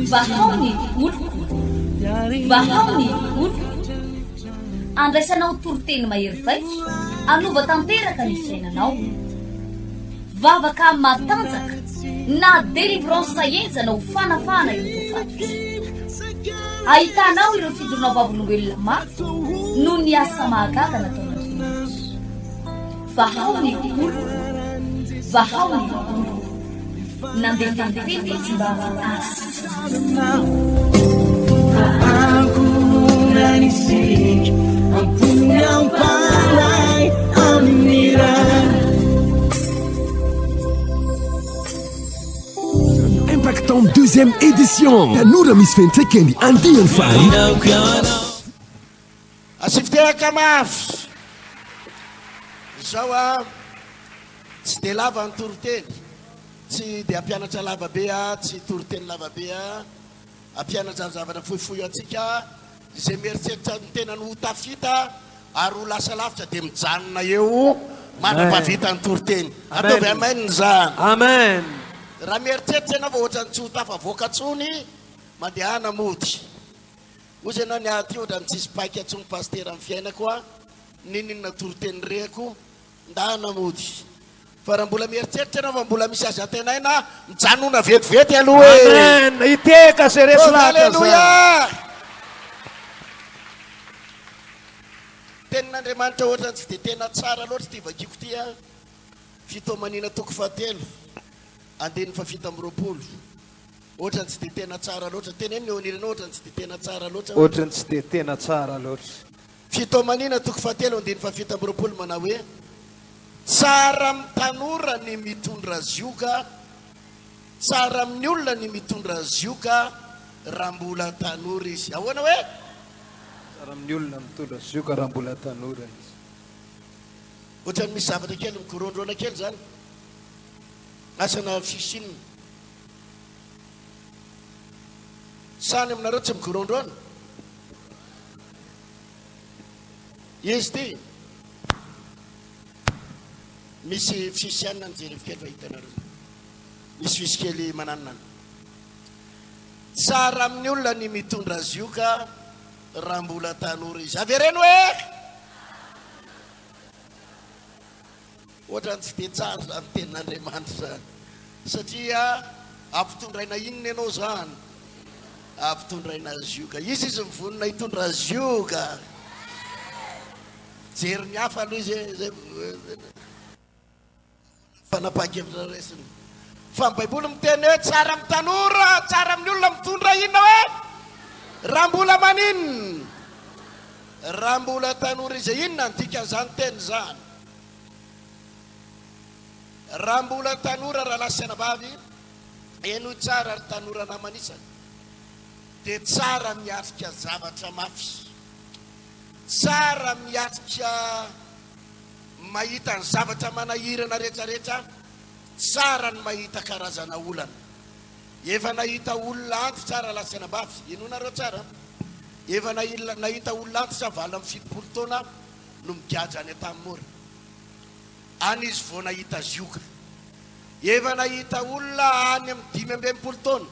Vahao ny oloko, vahao ny oloko. Andraisanao toriteny mahery vaika, hanova tanteraka ny fiainanao. Vavaka matanjaka na délivrance henjana ho fanafahana ireo voafatotra. Ahitanao ireo fijoroana vavolombelona mafy noho ny asa mahagaga nataon'Andriamanitra. Vahao ny oloko, vahao ny oloko. Nandefa ny teny izy mba hahasitrana. Impactant deuxième édition. Tanora misy fiantraikany andiany faharoa. Asio tehaka mafy. Izao a, tsy dia lava ny toriteny. Tsy dia hampianatra lava be aho, tsy hitoriteny lava be aho. Hampianatra zavatra fohifohy antsika. Izay mieritreritra ny tenany ho tafita ary ho lasa lavitra dia mijanona eo mandra-pahavita ny toriteny. Ataovy amen izany. Amen. Raha mieritreritra ianao fa ohatran'ny tsy ho tafavoaka intsony, mandehana mody. Hozy ianao ny ahy aty ohatran'ny tsisy paika intsony pasitera amin'ny fiainako a, n'inon'inona toriteny rehako, ndana mody. Fa raha mbola mieritreritra ianao fa mbola misy azo antenaina, mijanona vetivety aloha e! Amen! Hitehaka izay resy lahatra izany. Aleloia! Tenin'Andriamanitra ohatran'ny tsy dia tena tsara loatra ity vakiko ity a. Fitomanina toko fahatelo, andininy fahafito amby 20. Ohatran'ny tsy dia tena tsara loatra. Teneno ny eo anilanao ohatran'ny tsy dia tena tsara loatra. Ohatran'ny tsy dia tena tsara loatra. Fitomanina toko fahatelo andininy fahafito amby 20 manao hoe, Tsara amin'ny tanora ny mitondra zioga, tsara amin'ny olona ny mitondra zioga raha mbola tanora izy. Ahoana hoe? Tsara amin'ny olona mitondra zioga raha mbola tanora izy. Ohatran'ny misy zavatra kely migorondrona kely izany. Asa na fisy inona. Sa any aminareo tsy migorondrona? Izy ity. Misy fisy ihany na nijerevo kely fa hitanareo. Misy fisy kely mananona any. Tsara amin'ny olona ny mitondra zioga raha mbola tanora izy. Avereno hoe Ohatran'ny tsy dia tsara izany tenin'Andriamanitra izany. Satria ampitondraina inona ianao izany? Ampitondraina zioga. Iza izy mivonona hitondra zioga? Mijery ny hafa aloha izy hoe zay fanapahan-kevitra raisiny. Fa ny Baiboly miteny hoe tsara amin'ny tanora, tsara amin'ny olona mitondra inona hoe? Raha mbola maninona? Raha mbola tanora izy. Inona ny dikan'izany teny izany? Raha mbola tanora rahalahy sy anabavy, henoy tsara ry tanora namana isany, dia tsara miatrika zavatra mafy. Tsara miatrika mahita ny zavatra manahirana rehetrarehetra, tsara ny mahita karazana olana. Efa nahita olona antitra rahalahy sy anabavy, henoinareo tsara, efa nahita olona antitra 78 taona no migadra any Antanimora. Any izy vao nahita zioga. Efa nahita olona any amin'ny 65 taona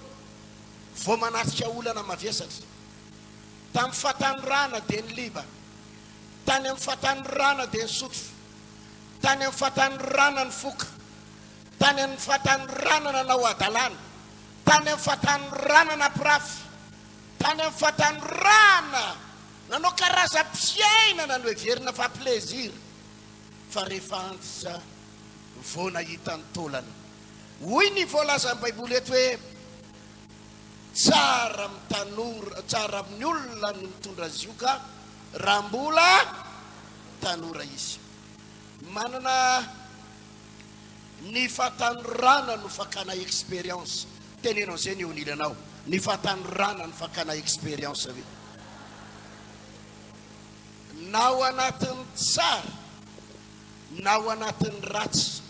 vao manatrika olana mavesatra. Tamin'ny fahatanorana dia niliba. Tany amin'ny fahatanorana dia nisotro. Tany amin'ny fahatanorana nifoka. Tany amin'ny fahatanorana nanao hadalana. Tany amin'ny fahatanorana nampirafy. Tany amin'ny fahatanorana nanao karazam-piainana noheverina fa plaisir. Fa rehefa antitra vao nahita ny taolana. Hoy ny voalazan'ny Baiboly eto hoe, Tsara amin'ny tanora, tsara amin'ny olona ny mitondra zioga raha mbola tanora izy. Manana ny fahatanorana no fakana expérience. Teneno an'izay ny eo anilanao. Ny fahatanorana no fakana expérience ve? Na ao anatin'ny tsara na ao anatin'ny ratsy.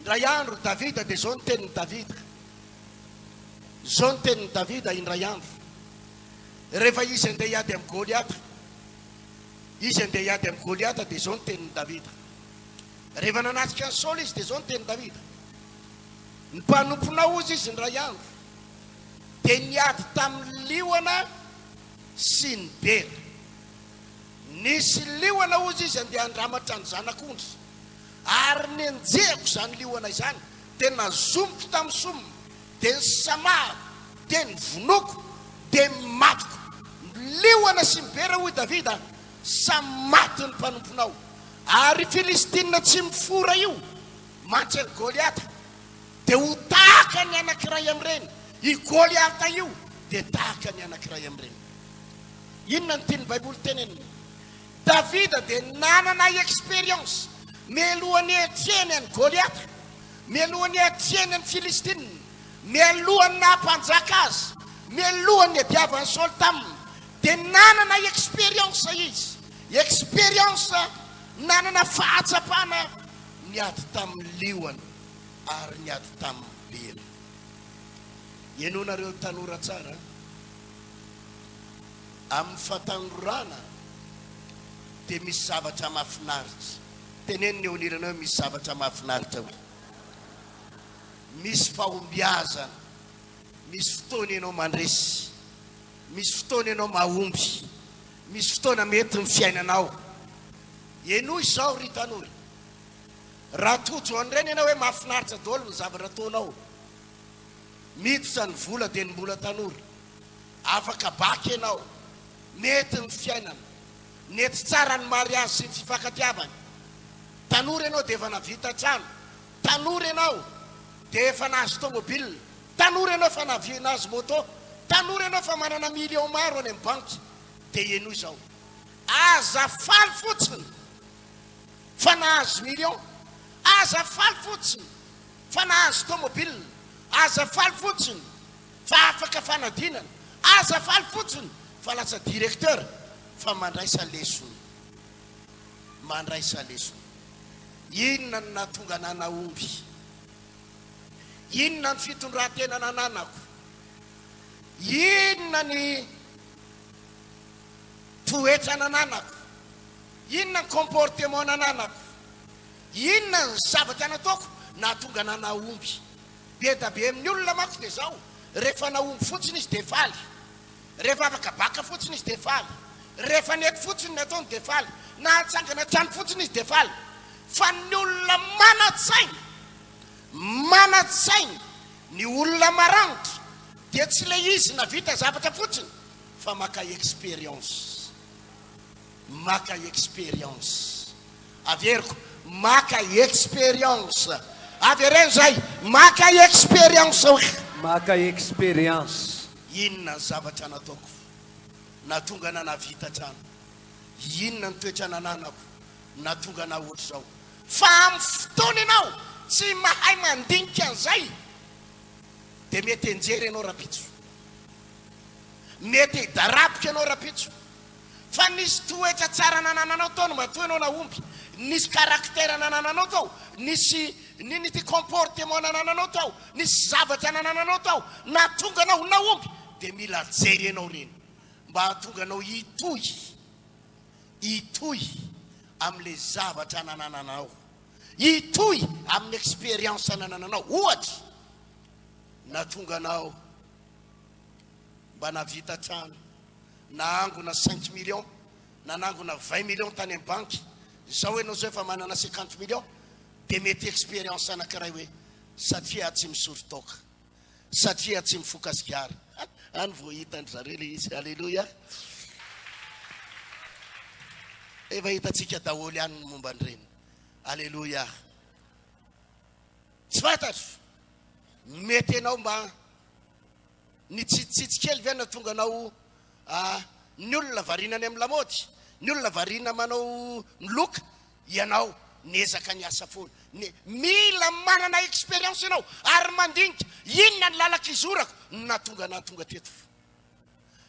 Indray andro Davida dia izao ny tenin'i Davida. Izao ny tenin'i Davida indray andro. Rehefa izy andeha hiady amin'i Goliata. Izy andeha hiady amin'i Goliata dia izao ny tenin'i Davida. Rehefa nanatrika an'i Saoly izy dia izao ny tenin'i Davida. Ny mpanomponao, hozy izy, indray andro dia niady tamin'ny liona sy ny bera. Nisy liona, hozy izy, andeha handramatra ny zanak'ondry, ary nenjehiko izany liona izany, dia nazomiko tamin'ny somina, dia nisamahako, dia novonoiko, dia matiko. Ny liona sy ny bera, hoy Davida, samy maty ny mpanomponao. Ary io Filistina tsy mifora io mantsy an'i Goliata, dia ho tahaka ny anankiray amin'ireny. I Goliata io dia tahaka ny anankiray amin'ireny. Inona no tian'ny Baiboly tenenina? Davida dia nanana expérience mialohan'ny hiatrehany an'i Goliata, mialohan'ny hiatrehany an'ny Filistina, mialohan'ny naha mpanjaka azy, mialohan'ny niadiavan'i Saoly taminy, dia nanana expérience izy, expérience nanana fahatsapana niady tamin'ny liona ary niady tamin'ny bera. Henoinareo tanora tsara an! Amin'ny fahatanorana dia misy zavatra mahafinaritra. Teneno ny eo anilanao hoe misy zavatra mahafinaritra hoe. Misy fahombiazana. Misy fotoana ianao mandresy. Misy fotoana ianao mahomby. Misy fotoana mety ny fiainanao. Henoy izao ry tanora. Raha tojo an'ireny ianao hoe mahafinaritra daholo ny zavatra ataonao. Miditra ny vola dia ny mbola tanora. Afaka bac ianao. Mety ny fiainana. Nety tsara ny mariazy sy ny fifankatiavana. Tanora ianao dia efa nahavita trano. Tanora ianao dia efa nahazo tomobile. Tanora ianao efa nahazo moto. Tanora ianao efa manana millions maro any amin'ny banky. Dia henoy izao. Aza faly fotsiny fa nahazo millions. Aza faly fotsiny fa nahazo tomobile. Aza faly fotsiny fa afaka fanadinana. Aza faly fotsiny fa lasa directeur fa mandraisa lesona. Mandraisa lesona. Inona no nahatonga anah nahomby? Inona ny fitondran-tena nananako? Inona ny toetra nananako? Inona ny comportement nananako? Inona ny zavatra nataoko nahatonga anah nahomby? Be da be amin'ny olona manko dia zao, rehefa nahomby fotsiny izy dia faly, rehefa afaka bacc fotsiny izy dia faly, rehefa nety fotsiny ny ataony dia faly, nahatsangana trano fotsiny izy dia faly. Fa ny olona manan-tsaina, manan-tsaina, ny olona maranitra dia tsy ilay izy navita zavatra fotsiny fa maka expérience, maka expérience. Averiko, maka expérience. Avereno izay, maka expérience hoe. Maka expérience. Inona ny zavatra nataoko nahatonga anah nahavita trano? Inona ny toetra nananako nahatonga anah ohatr'izao? Fa amin'ny fotoana ianao tsy mahay mandinika an'izay dia mety hianjera ianao rahampitso. Mety hidaraboka ianao rahampitso. Fa nisy toetra tsara nanananao tao no matoa ianao nahomby, nisy caractère nanananao tao, nisy n'inona ity comportement nanananao tao, nisy zavatra nanananao tao nahatonga anao ho nahomby, dia mila jerenao ireny mba hahatonga anao hitohy, hitohy amin'ilay zavatra nanananao, hitohy amin'ny expérience nanananao. Ohatra, nahatonga anao mba nahavita trano. Nahangona cinq millions, nanangona 20 millions tany amin'ny banky, izao ianao izao efa manana 50 millions, dia mety expérience anankiray hoe satria aho tsy misotro toaka, satria aho tsy mifoka sigara, any vao hitan-dry zareo ilay izy, alléluia. Efa hitantsika daholo ihany ny momba an'ireny, alléluia. Tsy fantatro, mety ianao mba Nitsitsitsy kely ve nahatonga anao ah Ny olona variana any amin'ny lamaody, ny olona variana manao miloka, ianao niezaka niasa foana. Ny mila manana expérience ianao ary mandinika inona ny lalako izorako no nahatonga anah tonga teto.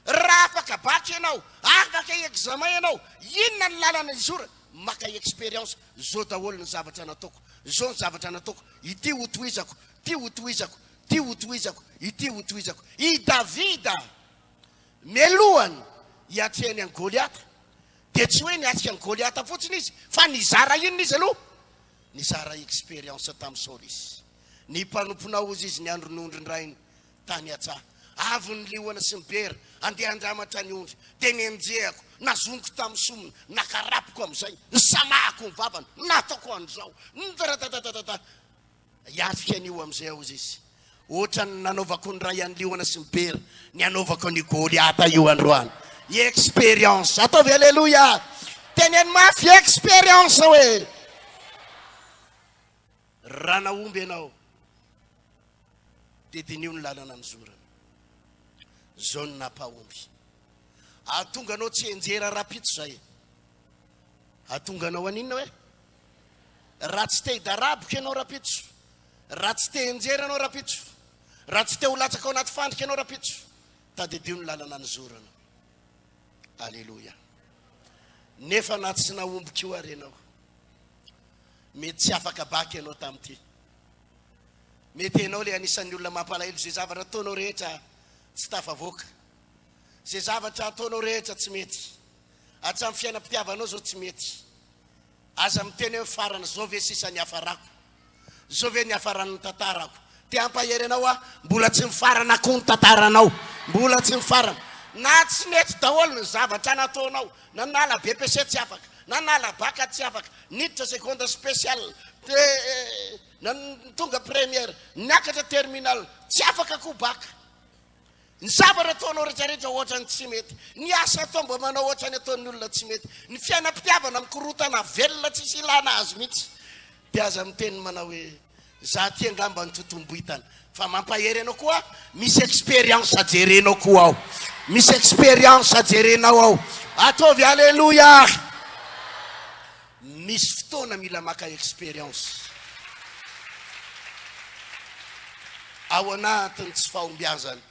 Raha afaka bac ianao, afaka examen ianao, inona ny lalana izorana? Maka expérience, zao daholo ny zavatra nataoko, zao ny zavatra nataoko, ity hotohizako, ity hotohizako, Ity hotohizako, ity hotohizako. I Davida, mialohan'ny hiatrehany an'i Goliata, dia tsy hoe niatrika an'i Goliata fotsiny izy, fa nizara inona izy aloha? Nizara expérience tamin'i Saoly izy. Ny mpanomponao, hozy izy, niandry ny ondrin-drainy tany an-tsaha. Avy ny liona sy ny bera, handeha handramatra ny ondry. Dia nenjehako, nazoniko tamin'ny somony, nakarapoko amin'izay, nisamahako ny vavany, nataoko an'izao. Ndradadatadada. Hiatrika an'io amin'izay aho, hozy izy. Ohatran'ny nanaovako ny ray an'ny liona sy ny bera, ny hanaovako an'io Goliata io androany. Expérience. Ataovy aleloia. Teneno mafy, expérience hoe. Raha nahomby ianao, dia diniho ny lalana nizorana. Izao no nampahomby. Ahatonga anao tsy hianjera rahampitso izay. Ahatonga anao haninona hoe? Raha tsy te hidaraboka ianao rahampitso, raha tsy te hianjera ianao rahampitso, raha tsy te ho latsaka ao anaty fandrika ianao rahampitso, tadidio ny lalana nizorana. Aleloia. Nefa na tsy nahomby koa ary ianao, mety tsy afaka bac ianao tamin'ity. Mety ianao ilay anisan'ny olona mampalahelo izay zavatra ataonao rehetra tsy tafavoaka. Izay zavatra ataonao rehetra tsy mety. Hatramin'ny fiainam-pitiavanao izao tsy mety. Aza miteny hoe farany izao ve sisa ny hafarako. Izao ve ny hafaran'ny tantarako. Te hampahery anao aho, mbola tsy mifarana koa ny tantaranao. Mbola tsy mifarana. Na tsy nety daholo ny zavatra nataonao, nanala BEPC tsy afaka, nanala bac tsy afaka, niditra seconde spéciale, de tonga première, niakatra terminale, tsy afaka koa bac. Ny zavatra ataonao rehetra rehetra ohatrany tsy mety. Ny asa atao mba manao ohatrany ataon'ny olona tsy mety. Ny fiainam-pitiavana mikorotana velona tsisy ilana azy mihitsy. Dia aza miteny manao hoe za ty angamba ny totomboitana. Fa mampahery anao koa misy expérience jerenao koa ao. Misy expérience jerenao ao. Ataovy aleloia. Misy fotoana mila maka expérience. Ao anatin'ny tsy fahombiazana.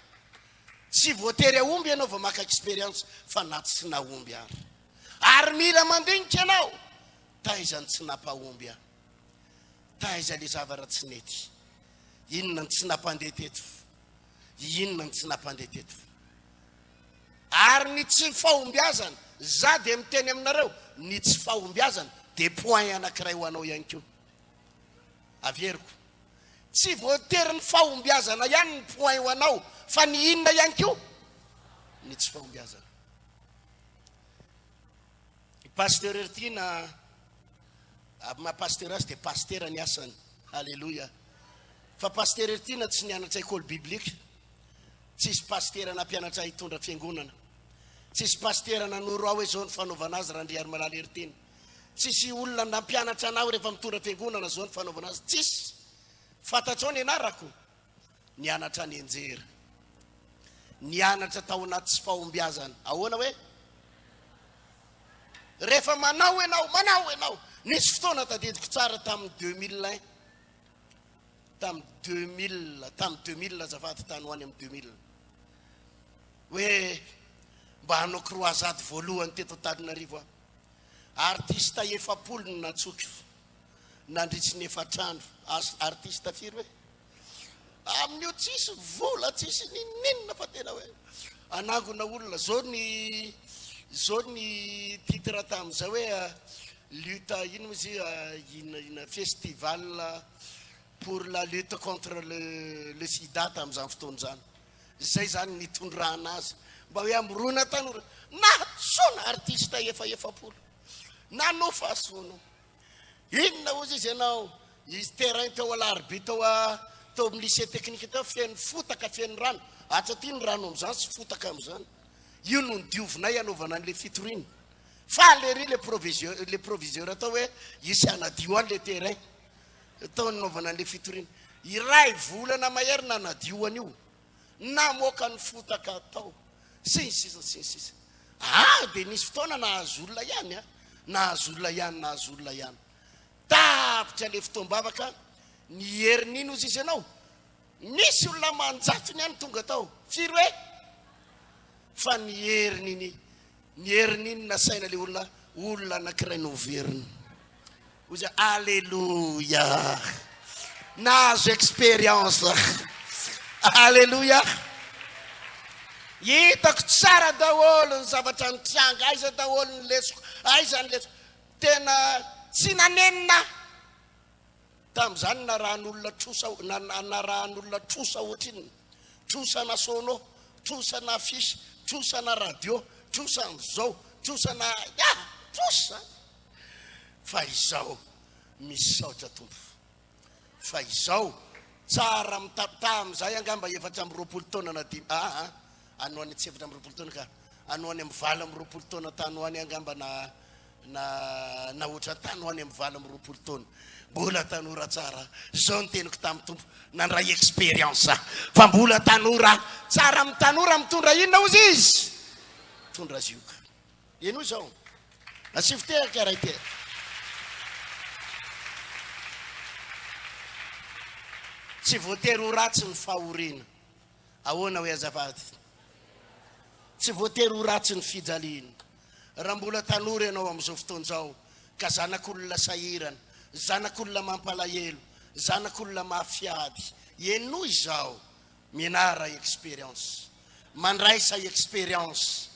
Tsy voatery hahomby ianao vao maka expérience fa na tsy nahomby ary. Ary mila mandinika ianao. Taiza ny tsy nampahomby ahy? Taiza le zavatra tsy nety? Inona ny tsy nampandeha teto? Inona ny tsy nampandeha teto? Ary ny tsy fahombiazana, za dia miteny aminareo, ny tsy fahombiazana dia point anankiray ho anao ihany koa. Averiko. Tsy voatery ny fahombiazana ihany ny point ho anao, fa ny inona ihany koa? Ny tsy fahombiazana. I Pasteur Heritiana, amin'ny maha pasteur azy dia pasitera ny asany. Alléluia. Fa Pasteur Heritiana tsy nianatra école biblique. Tsisy pasitera nampianatra ahy hitondra fiangonana. Tsisy pasitera nanoro ahy hoe zao ny fanaovana azy Randriarimalala Heritiana. Tsisy olona nampianatra anah hoe rehefa mitondra fiangonana zao ny fanaovana azy. Tsisy. Fantatrao ny anarako? Nianatra nianjera. Nianatra tao anaty tsy fahombiazana. Ahoana hoe? Rehefa manao ianao, manao ianao. Nisy fotoana tadidiko tsara tamin'ny 2001. Tamin'ny 2000, tamin'ny 2000 azafady, tany ho any amin'ny 2000. Hoe mba hanao croisade voalohany teto Antananarivo aho. Artiste 40 no nantsoiko nandritry ny efatra andro. Artiste firy hoe? Amin'io tsisy vola, tsisy ninoninona fa tena hoe anangona olona. Zao ny zao ny titre tamin'izay hoe lutte ino moa izy ino ino festival pour la lutte contre le le sida tamin'izany fotoana izany. Izay izany nitondrana azy mba hoe hamorona tanora. Nahatsoana artiste efa 40. Nanofa sono. Inona hozy izy ianao? Izy terrain teo Alarobia tao teo amin'ny lycée technique teo feno fotaka feno rano. Atsy aty ny rano amin'izany sy fotaka amin'izany. Io no nodiovinay hanaovana an'ilay fitoriana. Faly ery le proviseur le proviseur atao hoe hisy hanadio any le terrain. Tao nanaovana an'ilay fitoriana. Iray volana mahery nanadio an'io. Namoaka ny fotaka tao. Sy ny sisa sy ny sisa. Ah, dia nisy fotoana nahazo olona ihany a. Nahazo olona ihany, nahazo olona ihany. Tapitra ilay fotoam-bavaka, ny herin'iny hozy izy ianao. Nisy olona aman-jatony ihany tonga tao. Firy hoe? Fa ny herin'iny, ny herin'iny nasaina ilay olona, olona anankiray noverina. Hoy izy, Alléluia! Nahazo expérience. Alléluia! Hitako tsara daholo ny zavatra nitranga, aiza daholo ny lesoko, aiza ny lesoko. Tena tsy nanenina aho. Tamin'izany narahan'olona trosa narahan'olona trosa ohatrinona? Trosa-na sono, trosa-na affiche, trosa-na radio, trosa an'izao, trosa-na ah! Trosa izany. Fa izao misaotra Tompo. Fa izao tsara mitapitaha amin'izay angamba 24 taona na dimy ah ah any ho any tsy 24 taona ka any ho any amin'ny 28 taona tany ho any angamba na na na ohatra tany ho any amin'ny 28 taona mbola tanora tsara izao ny teniko tamin'ny Tompo nandray expérience fa mbola tanora tsara amin'ny tanora mitondra inona ozy izy mitondra zioka Henoy izao. Asivo tehaka ray tehaka. Tsy voatery ho ratsy ny fahoriana. Ahoana hoe azafady? Tsy voatery ho ratsy ny fijaliana. Raha mbola tanora ianao amin'izao fotoana izao ka zanak'olona sahirana, zanak'olona mampalahelo, zanak'olona mafy ady, henoy izao, mianara expérience. Mandraisa expérience.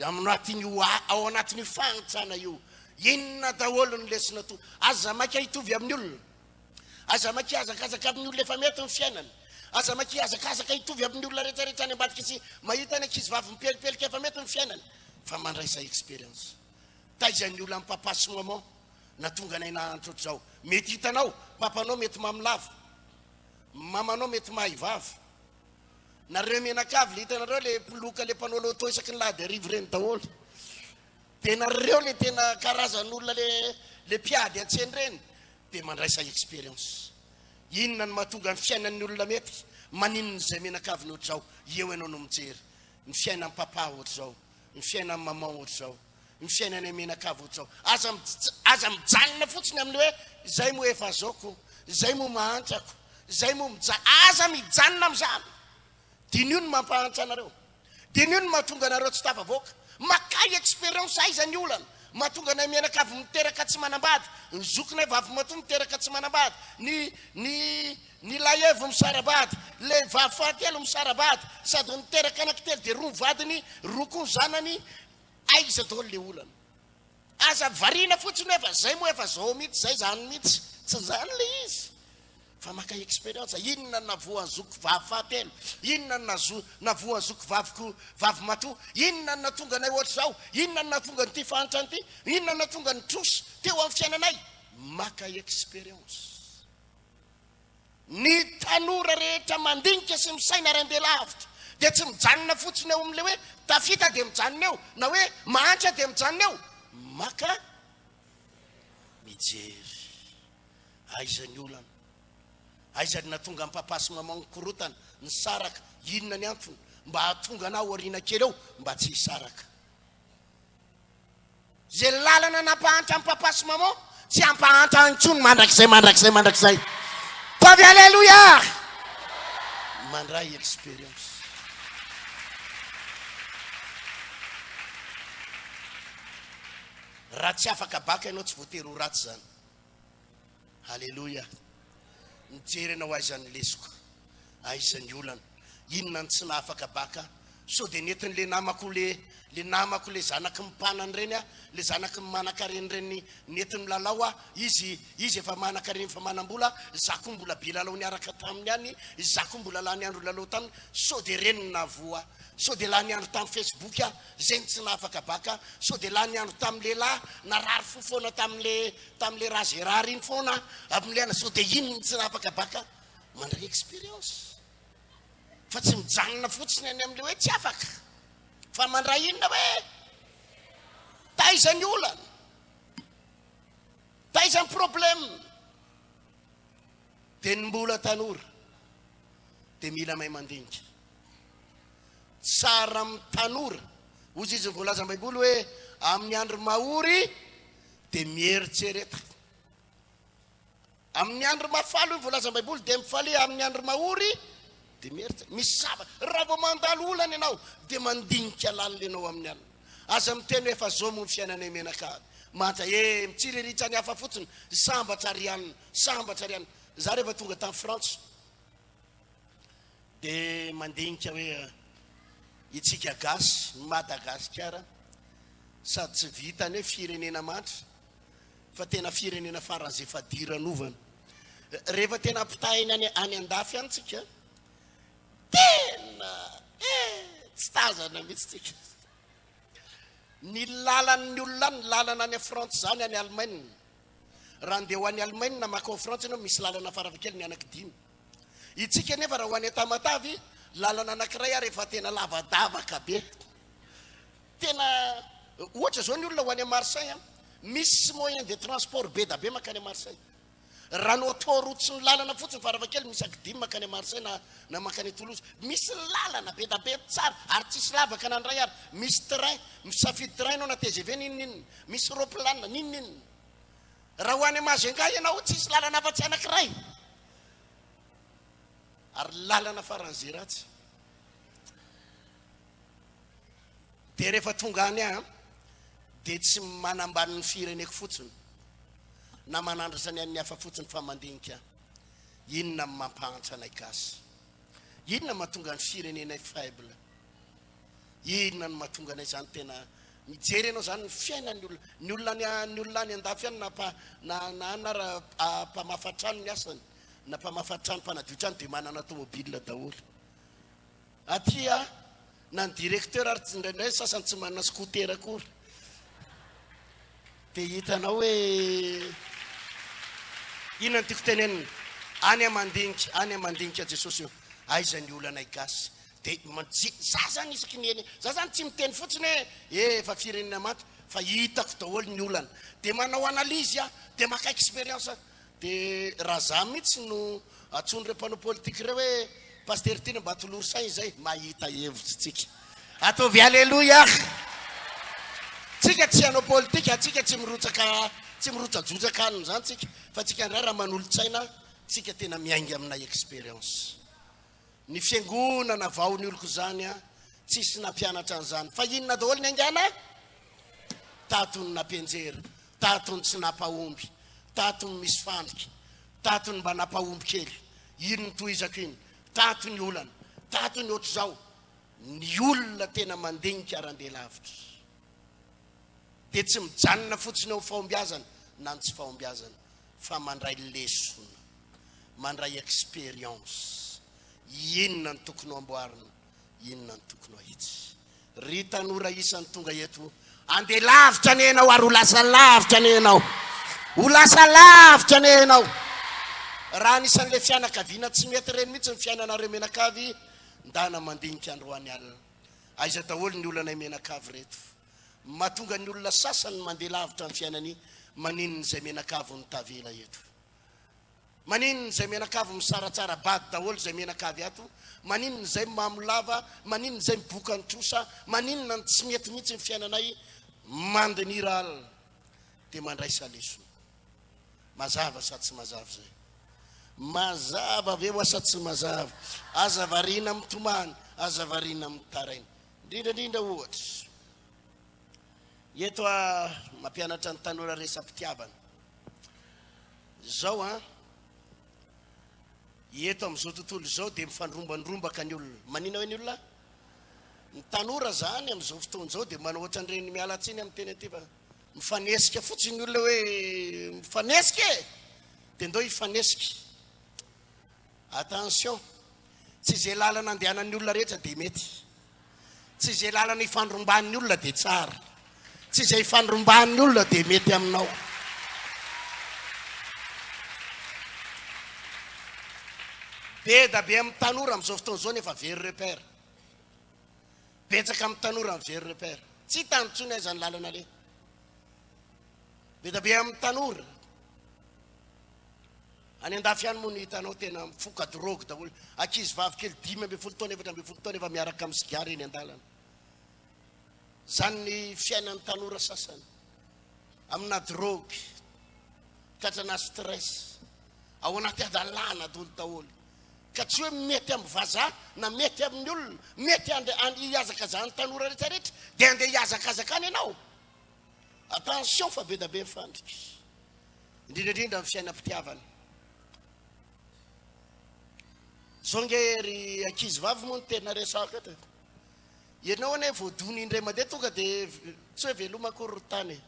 Aminatin'io ao anatin'io fahantrana io, inona daholo ny lesona to? Aza maika hitovy amin'ny olona. Aza maika hihazakazaka amin'ny olona efa mety ny fiainany. Aza maika hihazakazaka hitovy amin'ny olona rehetra rehetra any ambadika sy mahita ny ankizy vavy mipelipelika efa mety ny fiainany. Fa mandraisa expérience. Taiza ny olona papa sy maman natonga anay nahantra ohatr'izao? Mety hitanao, papanao mety mamy lava. Mamanao mety mahay vava. Nareo mianakavy le hitanareo le mpiloka le mpanao loto isaky ny lahady hariva ireny daholo. De nareo le tena karazan'olona le le mpiady an-tsena ireny de mandraisa expérience. Inona no mahatonga ny fiainan'ny olona mety? Maninona izay mianakavy ny ohatr'izao? Eo ianao no mijery ny fiainan'ny papa ohatr'izao, ny fiainan'ny maman ohatr'izao, ny fiainanay mianakavy ohatr'izao. Aza aza mijanona fotsiny amin'ny hoe izay moa efa zaoko, izay moa mahantrako, izay moa mijaly. Aza mijanona amin'izany. Diniho ny mampahantra anareo. Diniho ny mahatonga anareo tsy tafavoaka. Makà expérience aiza ny olana. Mahatonga anay mianakavy miteraka tsy manambady, ny zokinay vavimatoa miteraka tsy manambady, ny ny ny lahiaivo misara-bady, le vavy fahatelo misara-bady, sady niteraka anankitelo dia roa ny vadiny, roa koa ny zanany, Aiza daholo le olana? Aza variana fotsiny hoe fa zay moa efa zao mihitsy, zay zany mihitsy. Tsy zany le izy. Fa maka expérience. Inona no navoan'ny zoky vavy fahatelo? Inona no nazo navoan'ny zoky vaviko vavy matoa? Inona no nahatonga anay ohatr'izao? Inona no nahatonga an'ity fahantrana ity? Inona no nahatonga ny trosa teo amin'ny fiainanay? Maka expérience. Ny tanora rehetra mandinika sy misaina ary handeha lavitra dia tsy mijanona fotsiny eo amin'ilay hoe tafita dia mijanona eo na hoe mahantra dia mijanona eo. Maka mijery. Aiza ny olana? Aiza ny nahatonga an'i papa sy maman nikorontana, nisaraka? Inona ny antony? Mba hahatonga anà aoriana kely eo mba tsy hisaraka. Izay lalana nampahantra an'i papa sy maman tsy hampahantra intsony mandrakizay mandrakizay mandrakizay. Tovy Alléluia! Mandray expérience. Raha tsy afaka baka ianao tsy voatery ho ratsy izany. Alléluia. Mijery ianao aiza ny lesoka. Aiza ny olana? Inona no tsy nahafaka baka? Sao dia nentin'le namako le le namako le zanaky ny mpanana ireny aho, le zanaky ny manankarena ireny nentiny milalao aho, izy izy efa manankarena efa manam-bola, za koa mbola be lalao niaraka taminy ihany, za koa mbola lany andro nilalao taminy, sao dia ireny no nahavoa ahy? Sao dia lany andro tamin'ny facebook aho, zay no tsy nahafaka baka? Sao dia lany andro tamin'ny lehilahy, narary fo foana tamin'le tamin'le Ra-Gérard iny foana aho, amin'le ana, sao dia iny no tsy nahafaka baka? Mandray expérience fa tsy mijanona fotsiny any amin'ilay hoe tsy afaka fa mandray inona hoe taiza ny olana, taiza ny problème. Dia ny mbola tanora dia mila mahay mandinika. Tsara amin'ny tanora, hozy izy ny voalazan'ny Baiboly hoe amin'ny andro mahory dia mieritsereta. Amin'ny andro mahafaly hoy ny voalazan'ny Baiboly dia mifalia, amin'ny andro mahory dia mieritreritra. Misy zavatra, raha vao mandalo olana ianao dia mandinika lalina ianao amin'ny alina. Aza miteny hoe efa zao moa ny fiainanay mianakavy. Manja, eh, mitsiriritra ny hafa fotsiny, sambatra ry anona, sambatra ry anona. Za rehefa tonga tany Frantsa dia mandinika hoe itsika gasy, Madagasikara, sady tsy vitany hoe firenena mantra, fa tena firenena faran'izay fadiranovana. Rehefa tena ampitahaina any any andafy any tsika, tena eh tsy tazana mihitsy tsika. Ny lalan'ny olona any, ny lalana any Frantsa izany, any Allemagne. Raha andeha ho any Allemagne na makao Frantsa ianao, misy lalana farafahakeliny anaky dimy. Itsika anefa raha ho any Tamatave, lalana anankiray ary efa tena lavadavaka be. Tena ohatra izao ny olona ho any Marseille, misy moyen de transport be da be mankany Marseille. Raha ny autoroute sy ny lalana fotsiny farafahakeliny misy ankidy mankany Marseille na na mankany Toulouse. Misy lalana be da be tsara ary tsisy lavaka na indray ary. Misy train, misafidy train ianao na TGV n'inon'inona. Misy roplanina n'inon'inona. Raha ho any Majunga ianao tsisy lalana afa-tsy anankiray. Ary lalana faran'izay ratsy. Dia rehefa tonga any aho dia tsy manambany ny fireneko fotsiny na manandratra ny an'ny hafa fotsiny fa mandinika inona ny mampahantra anay gasy, inona mahatonga ny firenenay faible, inona no mahatonga anay zany tena mijery ianao zany ny fiainan'ny olona, ny olona any ny olona any andafy any na na na any ara mpamafa trano ny asany na mpamafa trano mpanadio trano dia manana tomobile daholo. Aty a, na ny directeur ary tsy indraindray ny sasany tsy manana scooter akory. Dia hitanao hoe inona no tiako tenenina? Any aho mandinika, any aho mandinika Jesosy io. Aiza ny olanay gasy? Dia manji, za zany isaky ny eny, za zany tsy miteny fotsiny hoe eh efa firenena maty fa hitako daholo ny olana. Dia manao analyse aho, dia maka expérience aho. Dia raha za mihitsy no antsoin'ireo mpanao politika ireo hoe Pasitera Tiana mba atolory saina izay, mahita hevitra tsika. Ataovy Aleloia! Tsika tsy hanao politika, tsika tsy mirotsaka tsy mirotsajotsaka any izany tsika, fa tsika indray raha manolo-tsaina, tsika tena miainga amina expérience. Ny fiangonana vao ny oloko izany an, tsisy nampianatra an'izany. Fa inona daholo ny aingana? Tato ny nampianjera, tato ny tsy nampahomby, tato ny misy fandrika, tato ny mba nampahomby kely, iny ny tohizako iny, tato ny olana, tato ny ohatr'izao. Ny olona tena mandinika ary andeha lavitra dia tsy mijanona fotsiny ao fahombiazana na ny tsy fahombiazana fa mandray lesona. mandray expérience, inona no tokony ho amboarina, inona no tokony ho ahitsy. Ry tanora isany tonga eto, andeha lavitra anie ianao ary ho lasa lavitra anie ianao. Ho lasa lavitra anie ianao. Raha anisan'ilay fianakaviana tsy mety ireny mihitsy ny fiainanareo mianakavy, ndana mandinika androany alina. Aiza daholo ny olanay mianakavy ireto? Mahatonga ny olona sasany mandeha lavitra ny fiainany, maninona izay mianakavy no tavela eto? Maninona izay mianakavy misaratsara-bady daholo izay mianakavy ato? Maninona izay mamo lava? Maninona izay miboka ny trosa? Maninona no tsy mety mihitsy ny fiainanay? Mandinira alina dia mandraisa lesona. Mazava sa tsy mazava izay? Mazava ve hoa sa tsy mazava? Aza variana mitomany, aza variana mitaraina. Indrindra indrindra ohatra, eto aho mampianatra ny tanora resa-pitiavana. Zao an, eto amin'izao tontolo izao dia mifandrombandrombaka ny olona. Manina hoe ny olona? Ny tanora zany amin'izao fotoana izao dia manao ohatran'ireny miala tsiny amin'ny teny aty fa mifanesika fotsiny ny olona hoe mifanesika e! Dia ndao hifanesika. Attention, tsy izay lalana andehanan'ny olona rehetra dia mety. Tsy izay lalana ifandrombahan'ny olona dia tsara. Tsy izay ifandrombahan'ny olona dia mety aminao. Be da be amin'ny tanora amin'izao fotoana izao nefa very repère. Betsaka amin'ny tanora ny very repère. Tsy hitany intsony aiza ny lalana aleha. Be da be amin'ny tanora. Any andafy any moa no hitanao tena mifoka drogue daholo. Ankizy vavy kely 15 taona, 14 taona efa miaraka amin'ny sigara eny an-dalana. Izany ny fiainan'ny tanora sasany. Amina drogue, tratrana stress, ao anaty hadalana daholo daholo. Ka tsy hoe mety amin'ny vazaha na mety amin'ny olona, mety hihazakazahan'ny tanora rehetra rehetra dia andeha hihazakazaka any ianao. Attention fa be da be ny fandrika. Indrindra indrindra ny fiainam-pitiavana. Zao nge ry ankizy vavy moa no tena resako eto e. Ianao anie voadona indray mandeha tonga dia tsy hoe veloma akory ry tany e.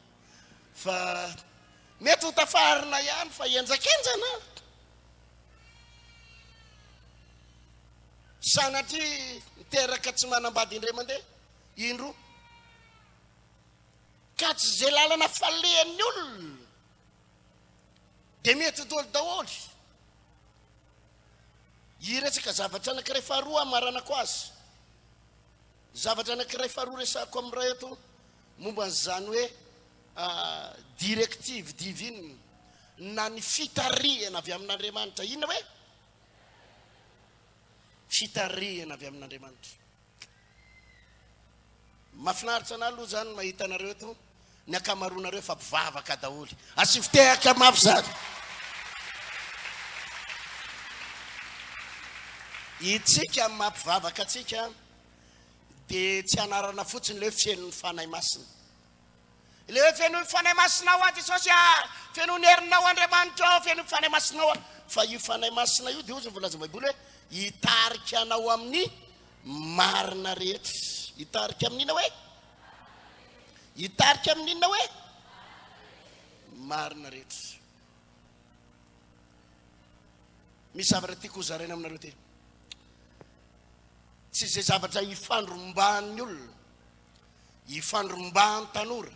Fa mety ho tafaharina ihany fa henjakenjana. Sanatria miteraka tsy manambady indray mandeha, indroa. Ka tsy izay lalana falehan'ny olona dia mety daholo daholo. Hiresaka zavatra anankiray faharoa hamaranako azy. Zavatra anankiray faharoa resahako amin'ny ray eto momba an'izany hoe directive divine na ny fitarihana avy amin'Andriamanitra. Inona hoe? Fitarihana avy amin'Andriamanitra. Mafinaritra anah aloha zany mahita anareo eto, ny ankamaroanareo efa mpivavaka daholo. Asivo tehaka mafy zany. Itsika amin'ny maha mpivavaka antsika dia tsy anarana fotsiny ilay hoe feno ny Fanahy Masina. Ilay hoe feno ny Fanahy Masinao aho Jesosy ah, feno ny herinao Andriamanitra aho, feno ny Fanahy Masinao aho. Fa io Fanahy Masina io dia hozy ny voalazan'ny Baiboly hoe hitarika anao amin'ny marina rehetra. Hitarika amin'inona hoe? Hitarika amin'inona hoe? Marina rehetra. Misy zavatra tiako hozaraina aminareo ty. Tsy izay zavatra ifandrombahan'ny olona, ifandrombahan'ny tanora,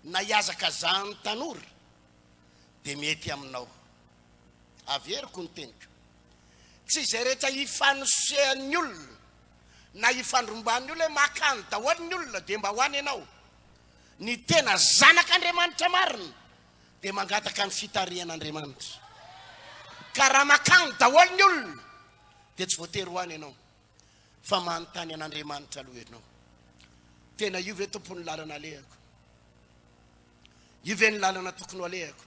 na ihazakazahan'ny tanora dia mety aminao. Averiko ny teniko. Tsy izay rehetra ifanosehan'ny olona na ifandrombahan'ny olona hoe makany daholo ny olona dia mba ho any ianao. Ny tena zanak'Andriamanitra marina dia mangataka ny fitarihan'Andriamanitra. Ka raha makany daholo ny olona dia tsy voatery ho any ianao fa manontany an'Andriamanitra aloha ianao. Tena io ve Tompo ny lalana alehako? Io ve ny lalana tokony ho alehako?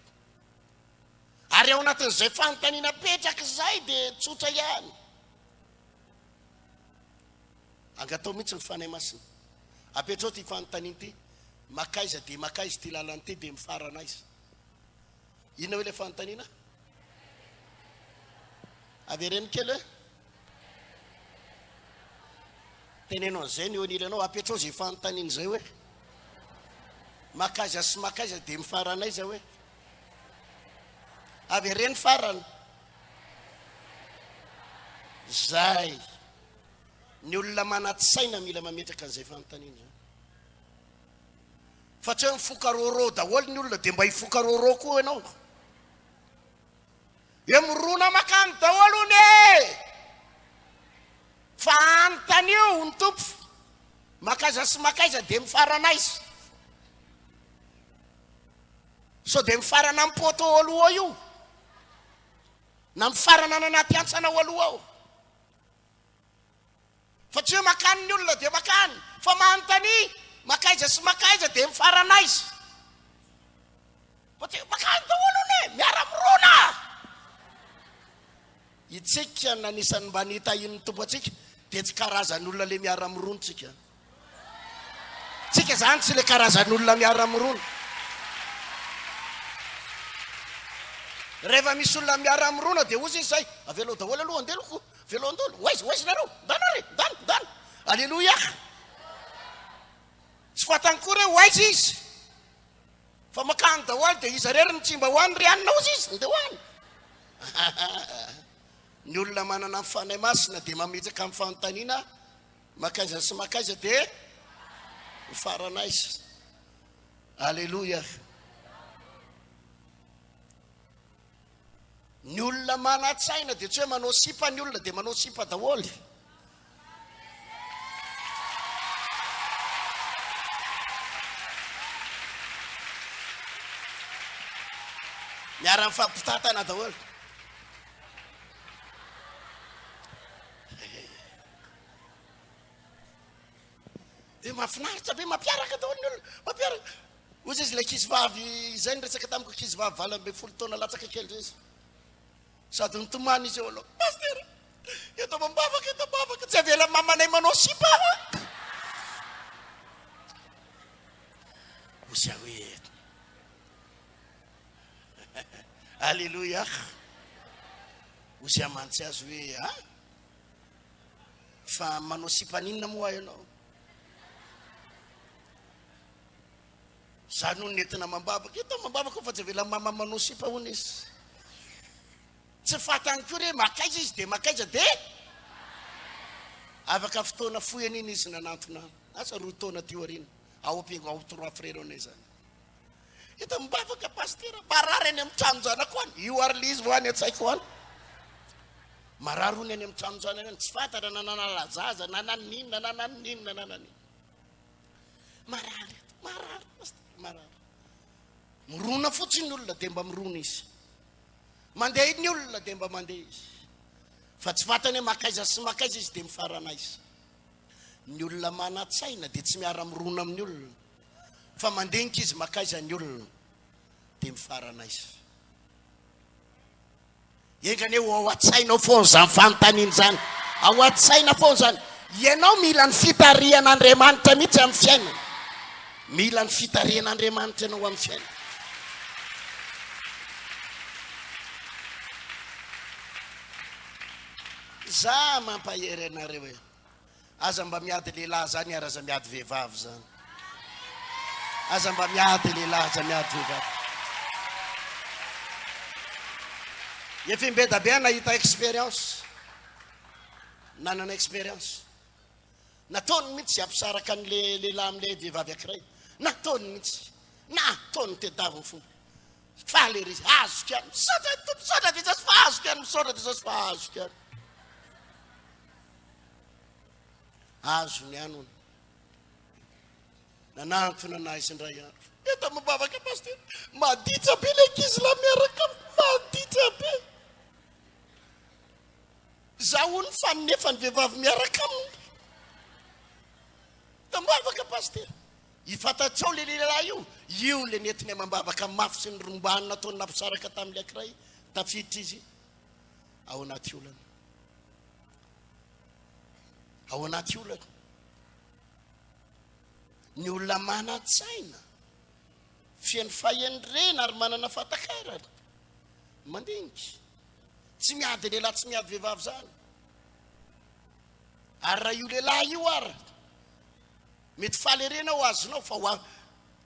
Ary ao anatin'izay fanontaniana apetraka izay dia tsotra ihany. Angatao mihitsy ny Fanahy Masina. Apetrao ity fanontaniana ity, makaiza dia makaiza ity lalana ity dia mifarana aiza? Inona hoe ilay fanontaniana? Avereno kely hoe. Teneno an'izay ny eo anilanao, apetrao izay fanontaniana izay hoe. Makaiza sy makaiza dia mifarana aiza hoe. Avereno farany. Zay. Ny olona manan-tsaina mila mametraka an'izay fanontaniana izay. Fa tsy hoe mifoka rôrô daholo ny olona dia mba hifoka rôrô koa ianao. Hoe mirona makany daholo hono e! Fa anontanio ny Tompo, makaiza sy makaiza dia mifarana aiza? Sao dia mifarana amin'ny poteau ao aloha ao io? Na mifarana any anaty hantsana ao aloha ao? Fa tsy hoe makany ny olona dia makany, fa manontania, makaiza sy makaiza dia mifarana aiza? Fa tsy hoe makany daholo hono e, miara-mirona! Itsika no anisan'ny mba nitahian'ny Tompo antsika, dia tsy karazan'olona le miara-mirona tsika. Tsika zany tsy le karazan'olona miara-mirona. Rehefa misy olona miara-mirona dia hozy izy zay, avelao daholo aloha andeha aloha ko, avelao andeha ho aiza, ho aiza nareo, ndana re, ndana, ndana. Aleloia. Tsy fantany koa re ho aiza izy. Fa makany daholo dia iza rery no tsy mba ho any ry anona hozy izy, ndeha ho any. Ny olona manana ny Fanahy Masina dia mametraka ny fanontaniana Makaiza sy makaiza dia mifarana aiza. Aleloia. Ny olona manan-tsaina dia tsy hoe manao sipa ny olona dia manao sipa daholo. Miara-mifampitantana daholo. Dia mahafinaritra be, mampiaraka daholo ny olona, mampiaraka. Hoy izy ilay ankizivavy izay niresaka tamiko, ankizivavy 18 taona latsaka kely izay izy. Sady nitomany izy eo aloha. Pasitera, eto am-bavaka, eto am-bavaka, tsy avelan'ny mamanay manao sipa aho. Hoy aho hoe, Alléluia. Hoy aho mantsy azy hoe, ah? Fa manao sipa an'inona moa ianao? Za no nentina amam-bavaka. Eto amam-bavaka fa tsy avela mama manao sipa hono izy. Tsy fantany koa re makaiza izy dia makaiza dia. Afaka fotoana fohy an'iny izy nanantona ahy. Asa roa taona aty aoriana. Ao am-piango ao Trois Frères anay izany. Eto mivavaka pasitera, marary any amin'ny tranon-janako any. Io ary le izy vao any an-tsaiko any. Marary hono any amin'ny tranon-janany any, tsy fantatra na nanala zaza na naninona na naninona na naninona. Marary eto, marary pasitera, marary. Mirona fotsiny ny olona dia mba mirona izy. Mandeha ny olona dia mba mandeha izy. Fa tsy fantany hoe makaiza sy makaiza izy dia mifarana aiza. Ny olona manan-tsaina dia tsy miara-mirona amin'ny olona. Fa mandinika izy makaiza ny olona dia mifarana aiza. Enga anie ho ao an-tsainao foana izany fanontaniana izany. Ao an-tsaina foana izany. Ianao mila ny fitarihan'Andriamanitra mihitsy amin'ny fiainana. Mila ny fitarihan'Andriamanitra ianao amin'ny fiainana. Za mampahery anareo e. Aza mba miady lehilahy zany ary aza miady vehivavy zany. Aza mba miady lehilahy, aza miady vehivavy. Efa imbeda be aho nahita expérience. Nanana expérience. Nataony mihitsy hampisaraka an'le lehilahy amin'le vehivavy ankiray. Nataony mihitsy. Nataony tedaviny fomba. Faly ery izy, azoko ihany. Misaotra ny Tompo, misaotra Jesosy fa azoko ihany, misaotra Jesosy fa azoko ihany. Azony ihany hono. Nanantona anah izy indray andro. Eto mivavaka pasitera. Maditra be ilay ankizy lahy miaraka amiko, maditra be. Za hono fanefa ny vehivavy miaraka aminy. Tambavaka pasitera. Ifantatrao le lehilahy io? Io le nentiny amam-bavaka mafy sy nirombahany nataony nampisaraka tamin'ilay ankiray. Tafiditra izy ao anaty olana. Ao anaty olana. Ny olona manan-tsaina, feno fahendrena ary manana fahatakarana, mandinika. Tsy miady lehilahy, tsy miady vehivavy izany. Ary raha io lehilahy io ary, mety faly ery ianao azonao fa ho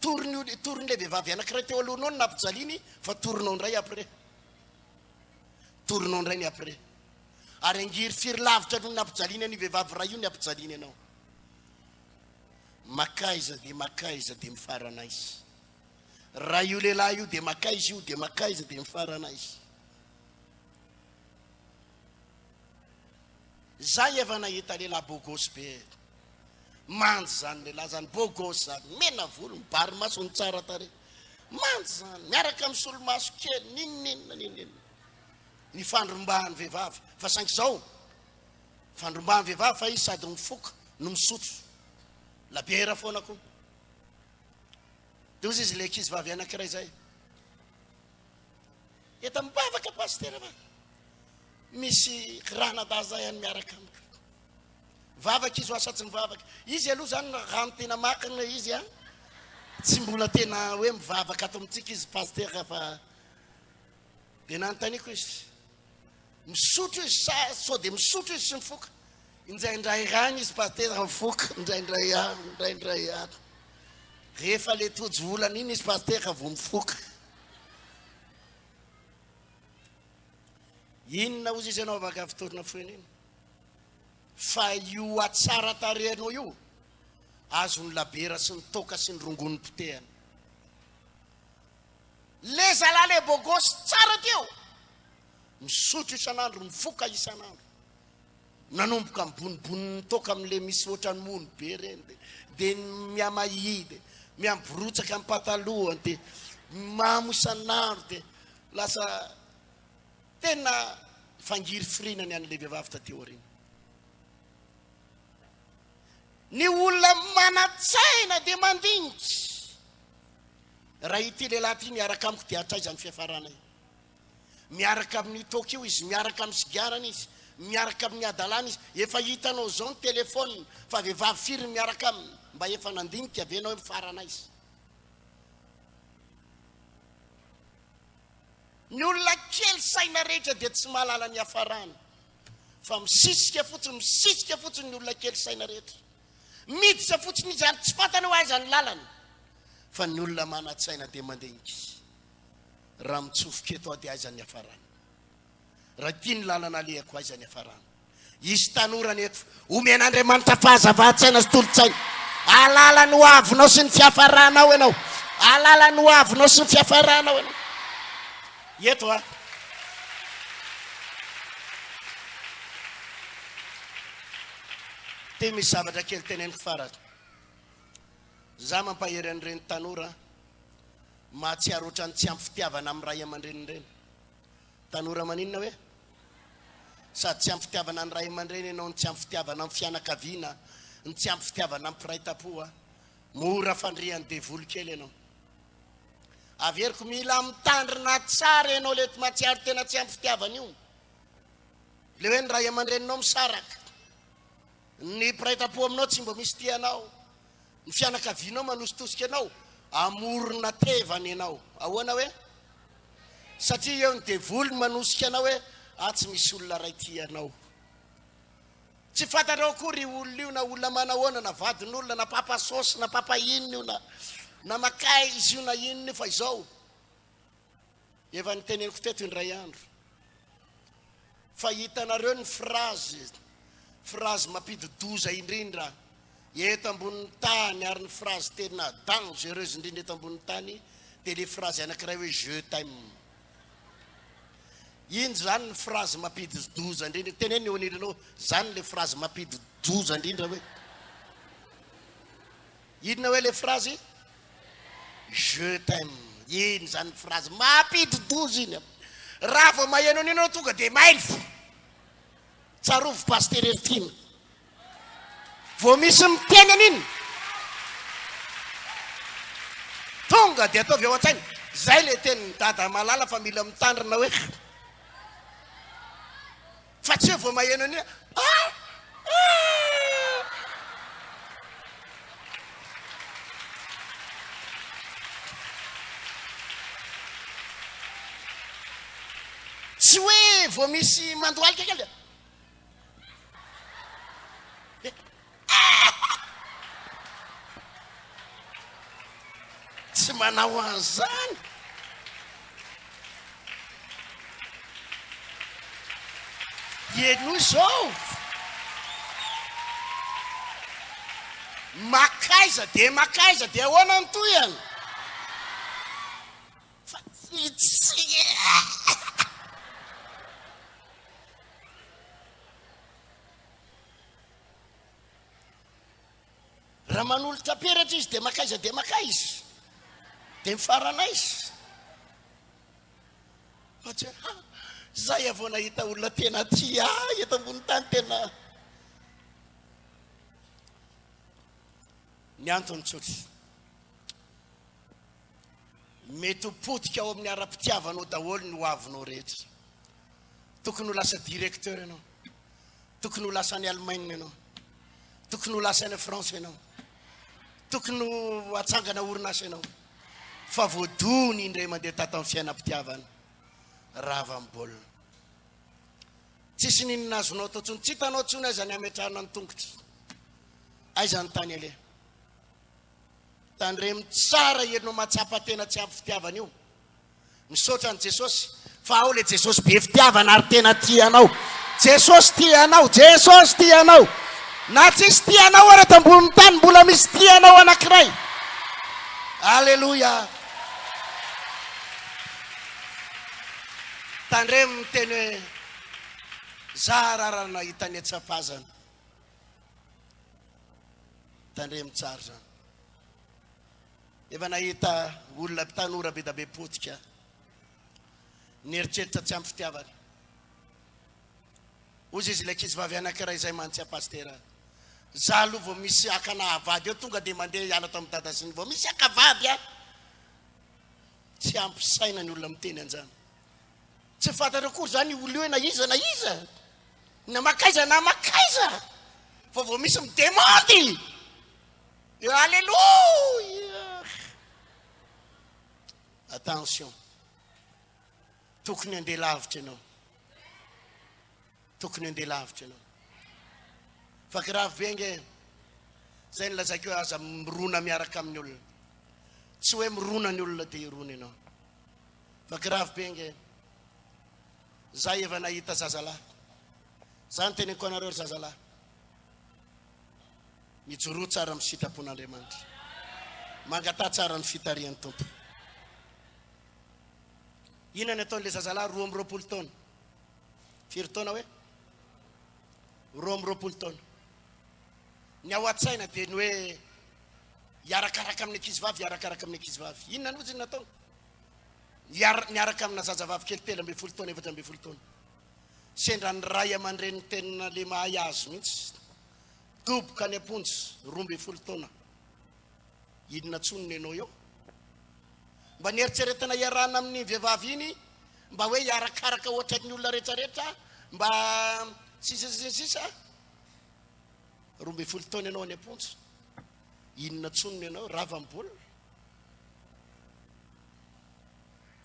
torin'io torin'ilay vehivavy anankiray teo alohanao no nampijaliany fa torinao indray après. Torinao indray ny après. Ary angirifiry lavitra noho ny nampijaliany an'io vehivavy iray io ny ampijaliany anao. Makaiza dia makaiza dia mifarana aiza. Raha io lehilahy io dia makaiza io dia makaiza dia mifarana aiza. Za efa nahita lehilahy beau gosse be. Manja zany lehilahy zany, beau gosse zany, mena volo, mibary maso, ny tsara tarehy. Manja zany, miaraka amin'ny solomaso kely, n'inon'inona n'inon'inona. Ny fandrombahan'ny vehivavy, fa saingy zao, fandrombahan'ny vehivavy fa izy sady mifoka no misotro labiera foana koa. Dia hozy izy ilay ankizy vavy anankiray zay. Eto mivavaka pasitera fa misy ranadahy zay any miaraka amiko. Mivavaka izy asa tsy mivavaka. Izy aloha zany raha ny tena marina izy a tsy mbola tena hoe mivavaka ato amintsika izy pasitera fa dia nanontaniako izy misotro izy sa sao dia misotro izy sy mifoka. Indraindray rany izy pasitera mifoka, indraindray any, indraindray any. Rehefa le tojo olana iny izy pasitera vao mifoka. Inona ozy izy ianao afaka fotoana fohy iny? Fa io hatsara tarehinao io azon'ny labiera sy ny toaka sy ny rongony potehana. Le zalahy le beau gosse tsara teo. Misotro isan'andro, mifoka isan'andro. Nanomboka mibonibonin'ny toaka amin'le misy ohatran'ny mony be reny de de mihamahia de mihamiborotsaka ny patalohany de mamo isan'andro de lasa tena fangirifiriana ny an'le vehivavy taty aoriana. Ny olona manan-tsaina dia mandinika. Raha ity lehilahy ity miaraka amiko dia hatraiza ny fiafaranay? Miaraka amin'io toaka io izy, miaraka amin'ny sigarany izy, miaraka amin'ny hadalana izy. Efa hitanao izao ny telephone fa vehivavy firy ny miaraka aminy? Mba efa nandinika ve ianao hoe mifarana aiza? Ny olona kely saina rehetra dia tsy mahalala ny hiafarany fa misisika fotsiny, misisika fotsiny ny olona kely saina rehetra. Miditra fotsiny izy ary tsy fantany hoe aiza ny lalany. Fa ny olona manan-tsaina dia mandinika. Raha mitsofoka eto aho dia aiza ny hiafarana? Raha ity ny lalana alehako aiza ny hiafarana? Hisy tanora ny eto. Omen'Andriamanitra fahazavan-tsaina sy tolo-tsaina. Hahalala ny hoavinao sy ny fiafaranao ianao. Hahalala ny hoavinao sy ny fiafaranao ianao. Eto a. Ty misy zavatra kely teneniko farany. Za mampahery an'ireny tanora mahatsiaro ohatran'ny tsy ampy fitiavana amin'ny ray aman-dreniny ireny. Tanora maninona hoe? Sady tsy ampy fitiavana ny ray aman-dreny ianao no tsy ampy fitiavana amin'ny fianakaviana, ny tsy ampy fitiavana amin'ny mpiray tampo a. Mora fandrian'ny devoly kely ianao. Averiko mila mitandrina tsara ianao le mahatsiaro tena tsy ampy fitiavana io. Le hoe ny ray aman-dreninao misaraka. Ny mpiray tampo aminao tsy mba misy tia anao. Ny fianakavianao manositosika anao, amorona tevana ianao. Ahoana hoe? Satria eo ny devoly manosika anao hoe ah tsy misy olona ray tia anao. Tsy fantatrao akory io olona io na olona manahoana na vadin'olona na papa sosy na papa inona io na na makaiza io na inona io fa izao efa niteneniko teto indray andro fa hitanareo ny phrase phrase mampidi-doza indrindra eto ambonin'ny tany ary ny phrase tena dangereuse indrindra eto ambonin'ny tany dia le phrase anankiray hoe je t'aime. Iny zany ny phrase mampidi-doza indrindra. Teneno eo anilanao, zany le phrase mampidi-doza indrindra hoe. Inona hoe le phrase? Je t'aime. Iny zany phrase mampidi-doza iny. Raha vao maheno an'iny ianao tonga dia mailo. Tsarovy Pasteur Heritiana. Vao misy miteny an'iny, tonga dia ataovy ao an-tsaina. Zay le tenin'i Dada Malala fa mila mitandrina hoe fa tsy hoe vao maheno an'iny ah! Ah! Tsy hoe vao misy mandohalika kely dia Tsy manao an'izany. Henoy izao. Makaiza dia makaiza dia ahoana ny tohiny? Fa tsy tsy Raha manolotra peratra izy dia makaiza dia makaiza dia mifarana aiza? Fa tsy ha zay vao nahita olona tena tia ahy eto ambony tany tena ny antony tsotra mety ho potika ao amin'ny ara-pitiavanao daholo ny hoavinao rehetra. Tokony ho lasa directeur ianao. Tokony ho lasa any Allemagne ianao. Tokony ho lasa any France ianao. Tokony ho atsangana orinasa ianao. Fa voadony indray mandeha tato amin'ny fiainam-pitiavana. Rava ny baolina. Tsisy n'inona azonao atao intsony. Tsy hitanao intsony aiza ny hametrahana ny tongotra. Aiza ny tany aleha. Tandremo tsara ianao mahatsapa tena tsy ampy fitiavana io. Misaotra an'i Jesosy fa ao le Jesosy be fitiavana ary tena tia anao. Jesosy tia anao, Jesosy tia anao. Na tsisy tia anao ary eto ambonin'ny tany mbola misy tia anao anankiray. Aleloia. Tandremo miteny hoe za raha nahita ny etsapazana. Tandremo tsara zany. Efa nahita olona tanora be da be potika nieritreritra tsy ampy fitiavana. Hozy izy ilay ankizivavy anankiray izay mantsy a pastera. Za aloha vao misy hakana vady eo tonga dia mandeha hiala tao amin'ny dada sy ny vao misy haka vady a. Tsy ampy saina ny olona miteny an'izany. Tsy fantatrao akory izany io olona io hoe na iza na iza. Na makaiza na makaiza. Fa vao misy midemandy. Alléluia! Attention. Tokony handeha lavitra ianao. Tokony handeha lavitra ianao. Fa grave be ange. Zay ny lazaiko hoe aza mirona miaraka amin'ny olona. Tsy hoe mirona ny olona dia hirona ianao. Fa grave be ange. Zay efa nahita zazalahy. Zany teneniko anareo ry zazalahy. Mijoroa tsara amin'ny sitrapon'Andriamanitra. Mangataha tsara ny fitarihan'ny Tompo. Inona ny ataon'ilay zazalahy 22 taona? Firy taona hoe? 22 taona. Ny ao an-tsaina dia ny hoe hiarakaraka amin'ny ankizivavy, hiarakaraka amin'ny ankizivavy. Inona no izy nataony? Niaraka amina zazavavy kely 13 taona, 14 taona. Sendra ny ray aman-dreniny tena le mahay azy mihitsy. Doboka any am-ponja, 12 taona. Inona tsony ny anao eo? Mba nieritreretina hiarahana amin'iny vehivavy iny, mba hoe hiarakaraka ohatran'ny olona rehetrarehetra, mba sisa sy ny sisa. 12 taona ianao any am-ponja. Inona tsony ny anao? Rava ny baolina.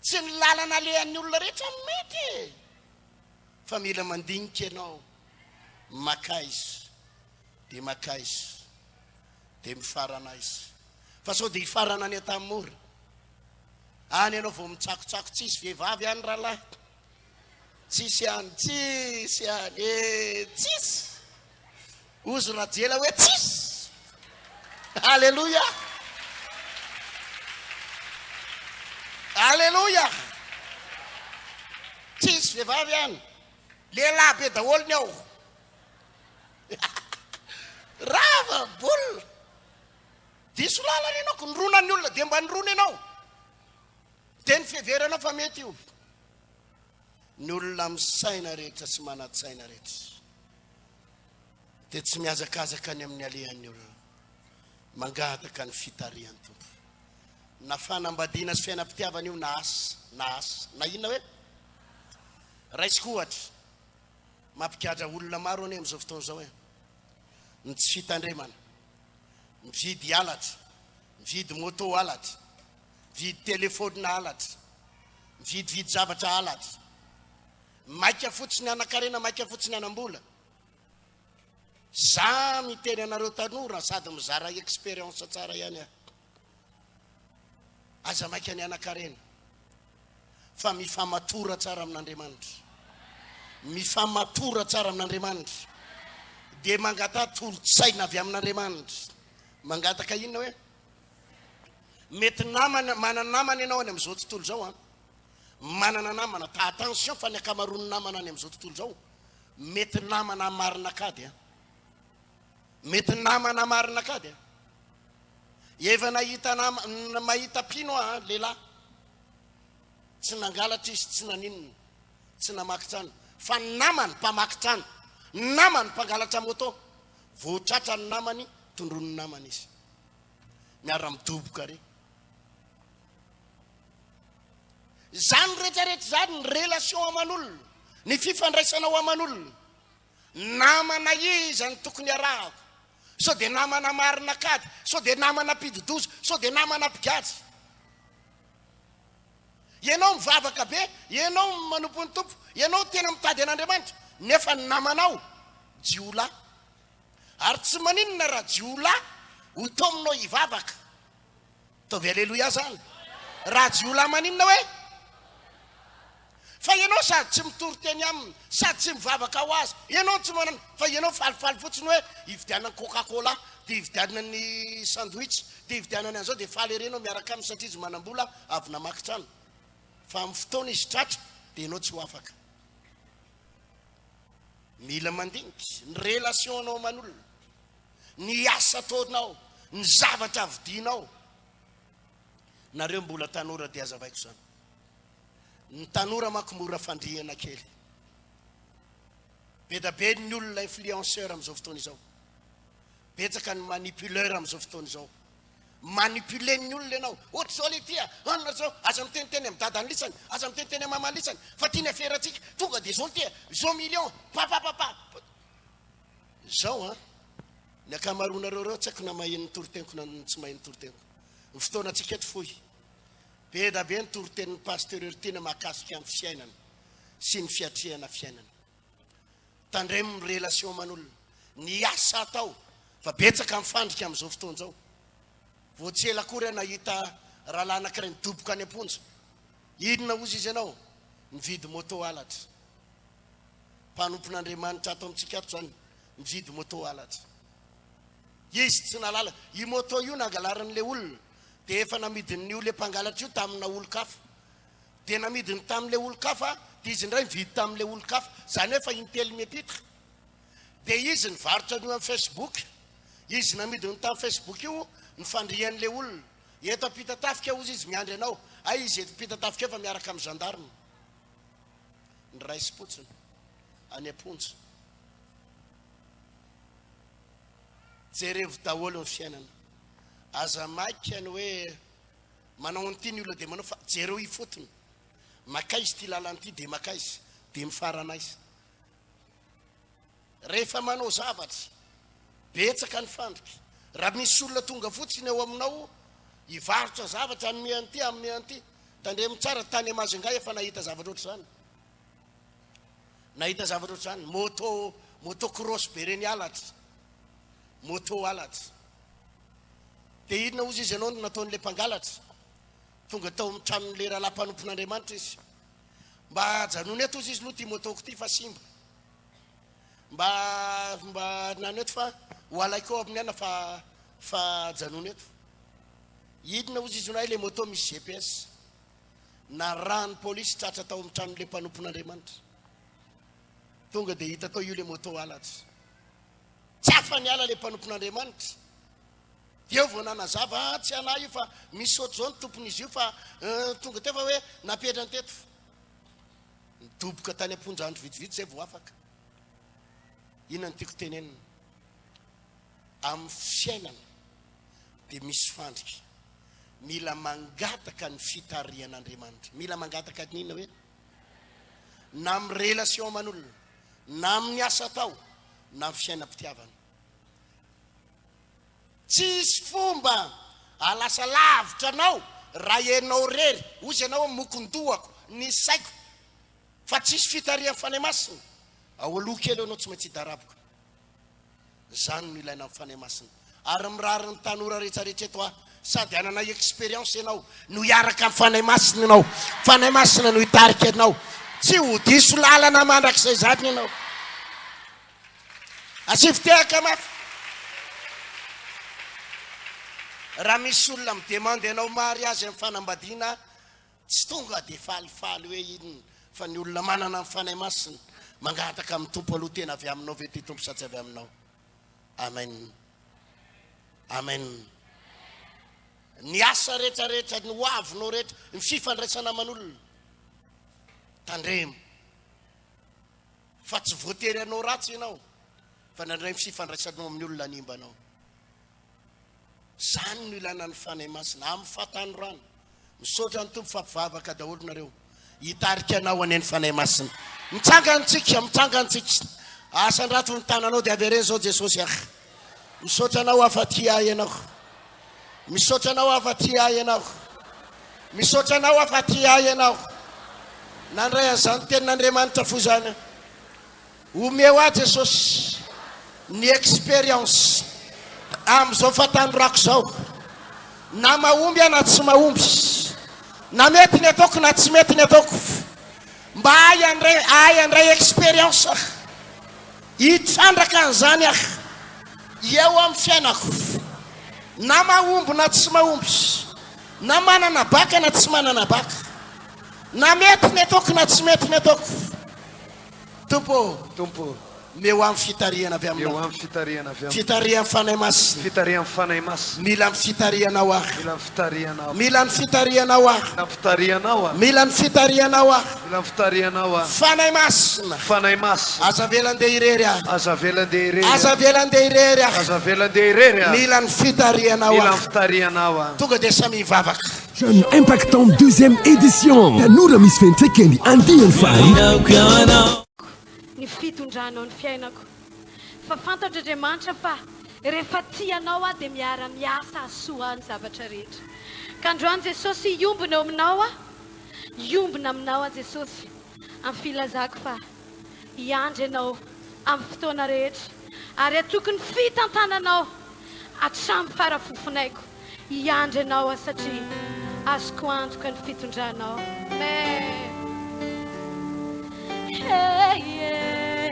Tsy ny lalana alehan'ny olona rehetra no mety e! Fa mila mandinika ianao, makaiza dia makaiza dia mifarana aiza. Fa sao dia hifarana any Antanimora. Any ianao vao mitsakotsako, tsisy vehivavy any rahalahy. Tsisy any, tsisy any, eh, tsisy. Ozy Rajela hoe tsisy. Alléluia. Alléluia. Tsisy vehivavy any. Lehilahy be daholo ny ao. Rava boule. Diso lalana ianao, ko nirona ny olona dia mba nirona ianao. Dia ny fiheveranao fa mety io. Ny olona misaina rehetra sy manan-tsaina rehetra dia tsy mihazakazaka any amin'ny alehan'ny olona. Mangataka ny fitarihan'ny Tompo. Na fanambadiana sy fiainam-pitiavana io na asa, na asa, na inona hoe? Raisiko ohatra, mampigadra olona maro anie amin'izao fotoana izao e. Ny tsy fitandremana, mividy halatra, mividy moto halatra, mividy telefaonina halatra, mividividy zavatra halatra. Maika fotsiny hanan-karena, maika fotsiny hanam-bola. Za miteny anareo tanora sady mizara expérience tsara ihany aho. Aza maika ny hanan-karena fa mifamatora tsara amin'Andriamanitra. Mifamatora tsara amin'Andriamanitra. Dia mangataha tolo-tsaina avy amin'Andriamanitra. Mangataka inona hoe? Mety namana, manana namana ianao any amin'izao tontolo izao an. Manana namana, ta attention fa ny ankamaroan'ny namana any amin'izao tontolo izao mety namana marina kady an. Mety namana marina kady an. Efa nahita nama, mahita mpino aho an, lehilahy. Tsy nangalatra izy, tsy naninona, tsy namaky trano. Fa ny namany mpamaky trano, ny namany mpangalatra moto. Vao tratra ny namany, tondroin'ny namany izy. Miara-midoboka re. Izany rehetra rehetra izany, ny relation aman'olona, ny fifandraisanao aman'olona. Namana iza no tokony arahako? Sao dia namana marina kady, sao dia namana mpidi-doza, sao dia namana mpigajy. Ianao mivavaka be, ianao manompo ny Tompo, ianao tena mitady an'Andriamanitra, nefa ny namanao jiolahy. Ary tsy maninona raha jiolahy ho taominao hivavaka. Ataovy aleloia zany. Raha jiolahy maninona hoe? Fa ianao sady tsy mitory teny aminy, sady tsy mivavaka ho azy, ianao tsy manana, fa ianao falifaly fotsiny hoe hividianany coca cola, dia hividianany sandwich, dia hividianany an'izao, dia faly ery ianao miaraka aminy satria izy manam-bola avy namaky trano. Fa amin'ny fotoana izy tratra dia ianao tsy ho afaka. Mila mandinika ny relation anao aman'olona. ny asa ataonao, ny zavatra vidianao. Nareo mbola tanora dia azavaiko izany. Ny tanora manko mora fandrihana kely. Be da be ny olona influenceur amin'izao fotoana izao. Betsaka ny manipuleur amin'izao fotoana izao. Manipuler ny olona ianao. Ohatra izao le tia, anona izao, aza miteniteny amin'ny dadan'ny lisany, aza miteniteny amin'ny maman'ny lisany, fa tia ny aferantsika. Tonga dia izao ny tia, izao million, pa pa pa pa. Zao an, ny ankamaroanareo reo tsy haiko na maheno ny toriteniko na tsy maheno ny toriteniko. Ny fotoanantsika eto fohy. Be da be ny toritenin'ny Pasteur Heritiana mahakasika ny fiainana sy ny fiatrehana fiainana. Tandremo ny relation aman'olona, ny asa atao fa betsaka ny fandrika amin'izao fotoana izao. Vao tsy ela akory aho nahita rahalahy anankiray nidoboka any am-ponja. Inona hozy izy ianao? Nividy moto halatra. Mpanompon'Andriamanitra ato amintsika ato izany mividy moto halatra. Izy tsy nahalala. Io moto io nangalarin'ilay olona dia efa namidin'io ilay mpangalatra io tamina olon-kafa. Dia namidiny tamin'ilay olon-kafa dia izy indray nividy tamin'ilay olon-kafa. Izany hoe efa intelo miampita. Dia izy nivarotra an'io amin'ny Facebook. Izy namidiny tamin'ny Facebook io nifandrian'ilay olona. Eto Ampitatafika hozy izy miandry anao. Hay izy eto Ampitatafika efa miaraka amin'ny gendarme. Niraisim-potsiny any am-ponja. Jerevo daholo ny fiainana. Aza maika ny hoe manao an'ity ny olona dia manao fa jereo ifotony. Makaiza ity lalana ity dia makaiza dia mifarana aiza. Rehefa manao zavatra, betsaka ny fandrika. Raha misy olona tonga fotsiny eo aminao hivarotra zavatra, hanome an'ity, hanome an'ity, tandremo tsara, tany Majunga efa nahita zavatra ohatr'izany. Nahita zavatra ohatr'izany, moto, moto cross be ireny halatra. Moto halatra. Dia inona hozy izy ianao no nataon'ilay mpangalatra? Tonga tao amin'ny tranon'ilay rahalahy mpanompon'Andriamanitra izy. Mba ajanony eto hozy izy aloha ity moto-ko ity fa simba. Mba mba nano eto fa ho alaiko ao amin'ny ana fa fa ajanony eto. Inona hozy izy hay le moto misy GPS. Narahan'ny polisy tratra tao amin'ny tranon'ilay mpanompon'Andriamanitra. Tonga dia hita tao io le moto halatra. Tsy afa-niala le mpanompon'Andriamanitra. Dia eo vao nanazava, ah, tsy anah io fa misy ohatr'izao ny tompon'izy io fa eh, tonga teo fa hoe napetrany teto. Nidoboka tany am-ponja andro vitsivitsy izay vao afaka. Inona no tiako tenenina? Amin'ny fiainana dia misy fandrika. Mila mangataka ny fitarihan'Andriamanitra. Mila mangataka ny inona hoe? Na amin'ny relation aman'olona, na amin'ny asa atao, na amin'ny fiainam-pitiavana. Tsy hisy fomba hahalasa lavitra anao raha ianao irery. Hozy ianao hoe mokon-dohako ny saiko fa tsisy fitarihan'ny Fanahy Masina. Ao aloha kely eo ianao tsy maintsy hidaraboka. Izany no ilaina amin'ny Fanahy Masina. Ary mirary ny tanora rehetrarehetra eto aho, sady hanana expérience ianao no hiaraka amin'ny Fanahy Masina ianao. Fanahy Masina no hitarika anao. Tsy ho diso lalana mandrakizay izany ianao. Asivo tehaka mafy. Raha misy olona mi-demande anao mariage amin'ny fanambadiana, tsy tonga dia falifaly hoe inona, fa ny olona manana ny Fanahy Masina, mangataka amin'ny Tompo aloha tena avy aminao ve ity Tompo sa tsy avy aminao. Amen. Amen. Ny asa rehetra rehetra, ny ho avinao rehetra, ny fifandraisana aman'olona. Tandremo. Fa tsy voatery hanao ratsy ianao, fa indraindray ny fifandraisanao amin'ny olona hanimba anao. Izany no ilana ny Fanahy Masina, amin'ny fahatanorana. Misaotra ny Tompo fa mpivavaka daholo nareo. Hitarika anao anie ny Fanahy Masina. Mitsangana tsika, mitsangana tsika. Asandrato ny tananao dia avereno izao Jesosy ah. Misaotra anao aho fa tia ahy ianao. Misaotra anao aho fa tia ahy ianao. Misaotra anao aho fa tia ahy ianao. Nandray an'izany tenin'Andriamanitra fo izany aho. Omeo ahy Jesosy ny expérience amin'izao fahatanorako izao. Na mahomby aho na tsy mahomby. Na mety ny ataoko na tsy mety ny ataoko. Mba ahy handray ahy handray expérience aho. Hitrandraka an'izany aho eo amin'ny fiainako, na mahomby na tsy mahomby, na manana baka na tsy manana baka, na mety ny ataoko na tsy mety ny ataoko. Tompo ô, Tompo ô. Omeo ahy ny fitarihana avy Omeo Aminao. ahy ny fitarihana avy Aminao. Fitarihan'ny Fanahy Masina. Fitarihan'ny Fanahy Masina. Mila ny fitarihanao aho. Mila ny fitarihanao aho. Mila ny fitarihanao aho. Mila ny fitarihanao aho. Mila ny fitarihanao aho. Mila ny fitarihanao aho. Fanahy Masina. Fanahy Masina. Aza avela andeha irery aho. Aza avela andeha irery aho. Aza avela andeha irery aho. Aza avela andeha irery aho. Mila ny fitarihanao Mila aho. ny fitarihanao aho. Tonga dia samia hivavaka. Jeune Impactant deuxième édition Tanora misy fiantraikany andiany faharoa. Ny fitondranao ny fiainako. Fa fantatro Andriamanitra fa rehefa tia Anao aho dia miara miasa hahasoa ahy ny zavatra rehetra. Ka androany Jesosy hiombona eo aminao aho, hiombona aminao aho Jesosy amin'ny filazako fa hiandry Anao amin'ny fotoana rehetra ary hatoky ny fitantananao hatramin'ny fara-fofonaiko. Hiandry Anao aho satria azoko antoka ny fitondranao. Amen. Hey, yeah.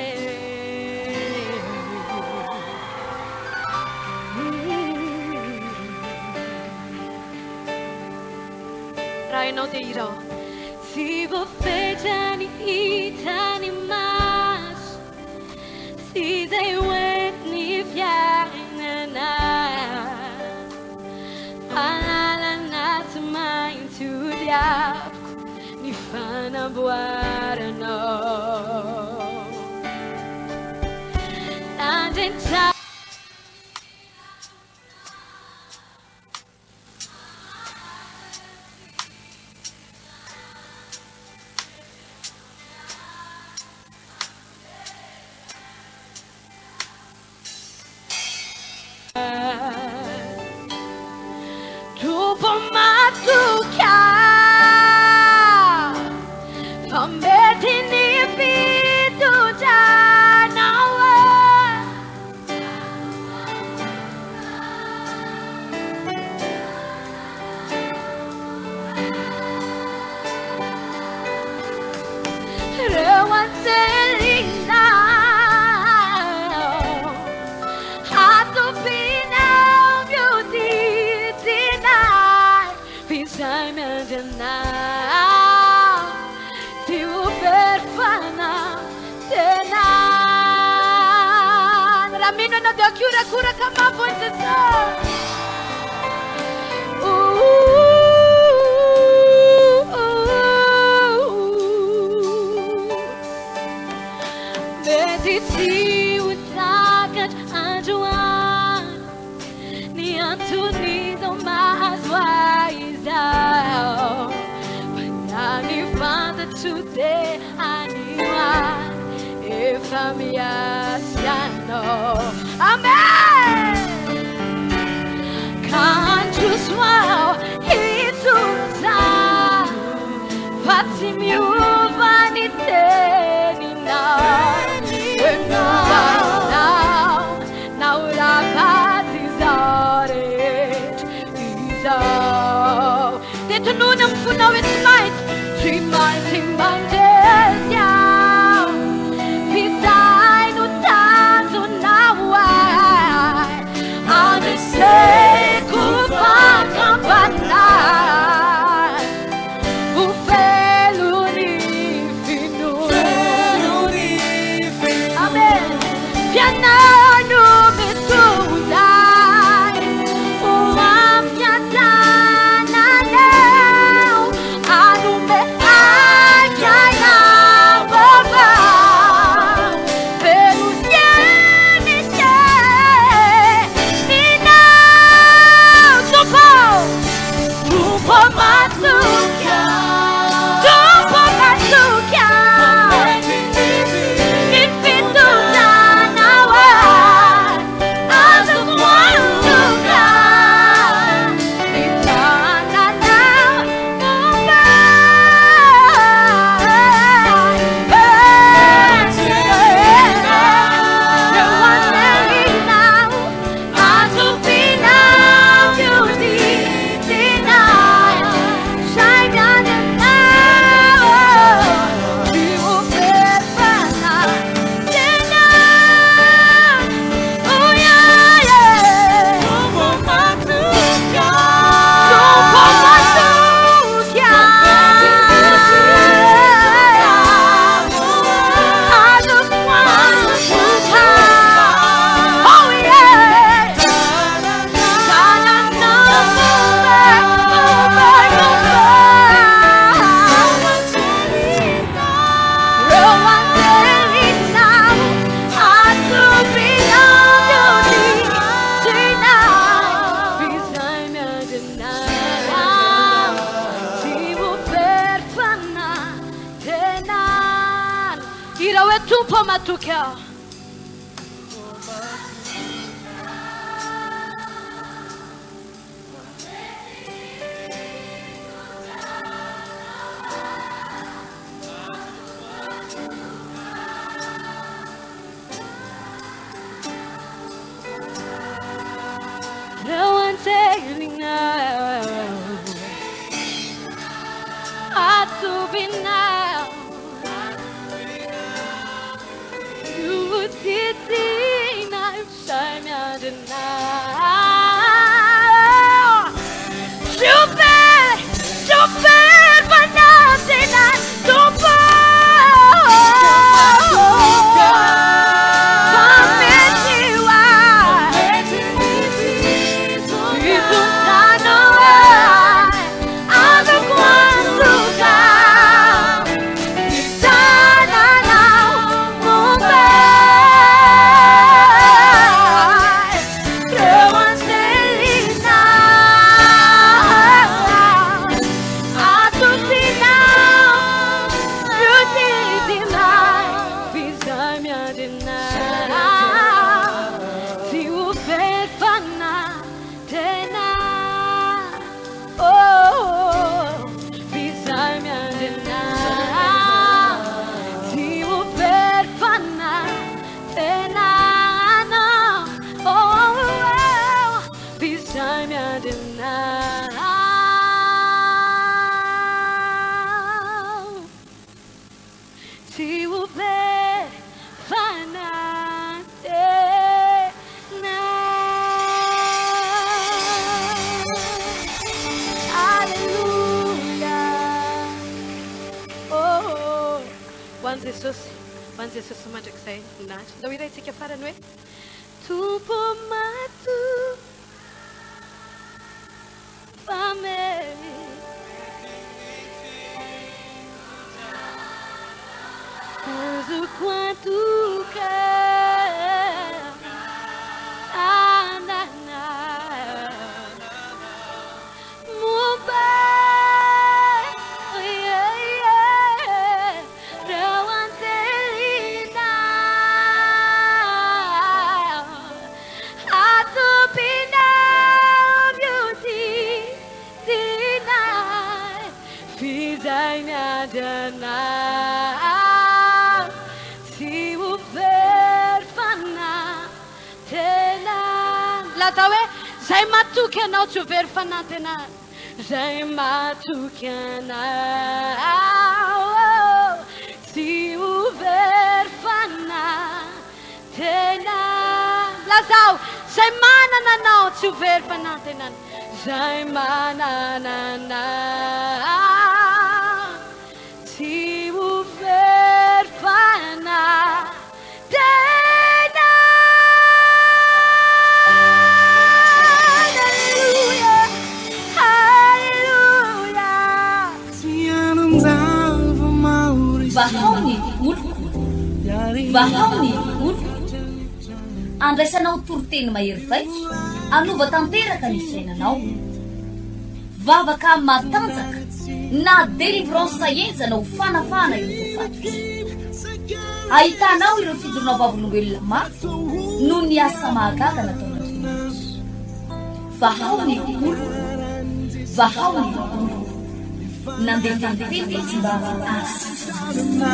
Raha hainao dia hirao. Tsy voafetra ny hitan'ny maso sy izay hoentin'ny fiainana. Fa lalana tsy maintsy hodiaviko ny fanamboaranao. Tandreny tsara. Tompo matoky ahy fa mety ny fitondranao ahy. Ireo anjelinao Atopinao mihodidina ahy F'izay miandry anao Tsy ho very fanantenana. Raha mino ianao dia akorakoraka mafy ho an'i Jesosy. Mety tsy ho takatra androany ny anton'izao mahazo ahy izao, fa na ny fantatro dia anio aho efa miasa anao. Amen! Ka handroso aho hitondra fa tsy miova ny teninao. Hoe novanao na ho ratsy izao rehetra izao. Dia tonony amin'ny fonao hoe tsy maintsy, tsy maintsy mandresy aho. F'izay no tanjonao ahy. Andreseko fakam-panahy. Ho velon'ny finoana. Amen. F'ianao no mitondra ahy ho amin'ny fiadananao. Hanome ahy fiainam-baovao. Feno teny teninao, Tompo. Tompo matoky ahy. Tompo matoky ahy. Ny fitondranao ahy. Azoko antoka. Ny tananao momba ahy. Eo anteninao. Hira hoe Tompo matoky aho. Reo anjelinao atobinao Mihodidina izay miandry anao. Tsy ho very, tsy ho very. Tena oh f'izay miandry anah Tsy ho very fanantenana oh f'izay miandry anah Tsy ho very fanantenana. Aleloia. Oh, oh. Ho an'i Jesosy, ho an'i Jesosy mandrakizay voninahitra. Ndao hiraintsika farany hoe Tompo matoa fa mety. Azoko antoka anana momba ireo anjelina atopinao mihodidina f'izay miandry anao tsy ho very fanantenana. Lazao hoe, Izay matoky anao tsy ho very fanantenana. Izay matoky anao tsy ho very fanantenana. Lazao, Izay manana anao tsy ho very fanantenana. Izay manana anao tsy ho very fanantenana. Haleloia, haleloia. Vahao ny oloko, vahao ny oloko. Andraisanao toriteny mahery vaika hanova tanteraka ny fiainanao. Vavaka matanjaka na délivrance henjana ho fanafahana ireo voafatotra. Ahitanao ireo fijoroana vavolombelona mafy noho ny asa mahagaga nataon'Andriamanitra. Vahao ny oloko, vahao ny oloko. Nandefa ny teny izy mba hahasitrana.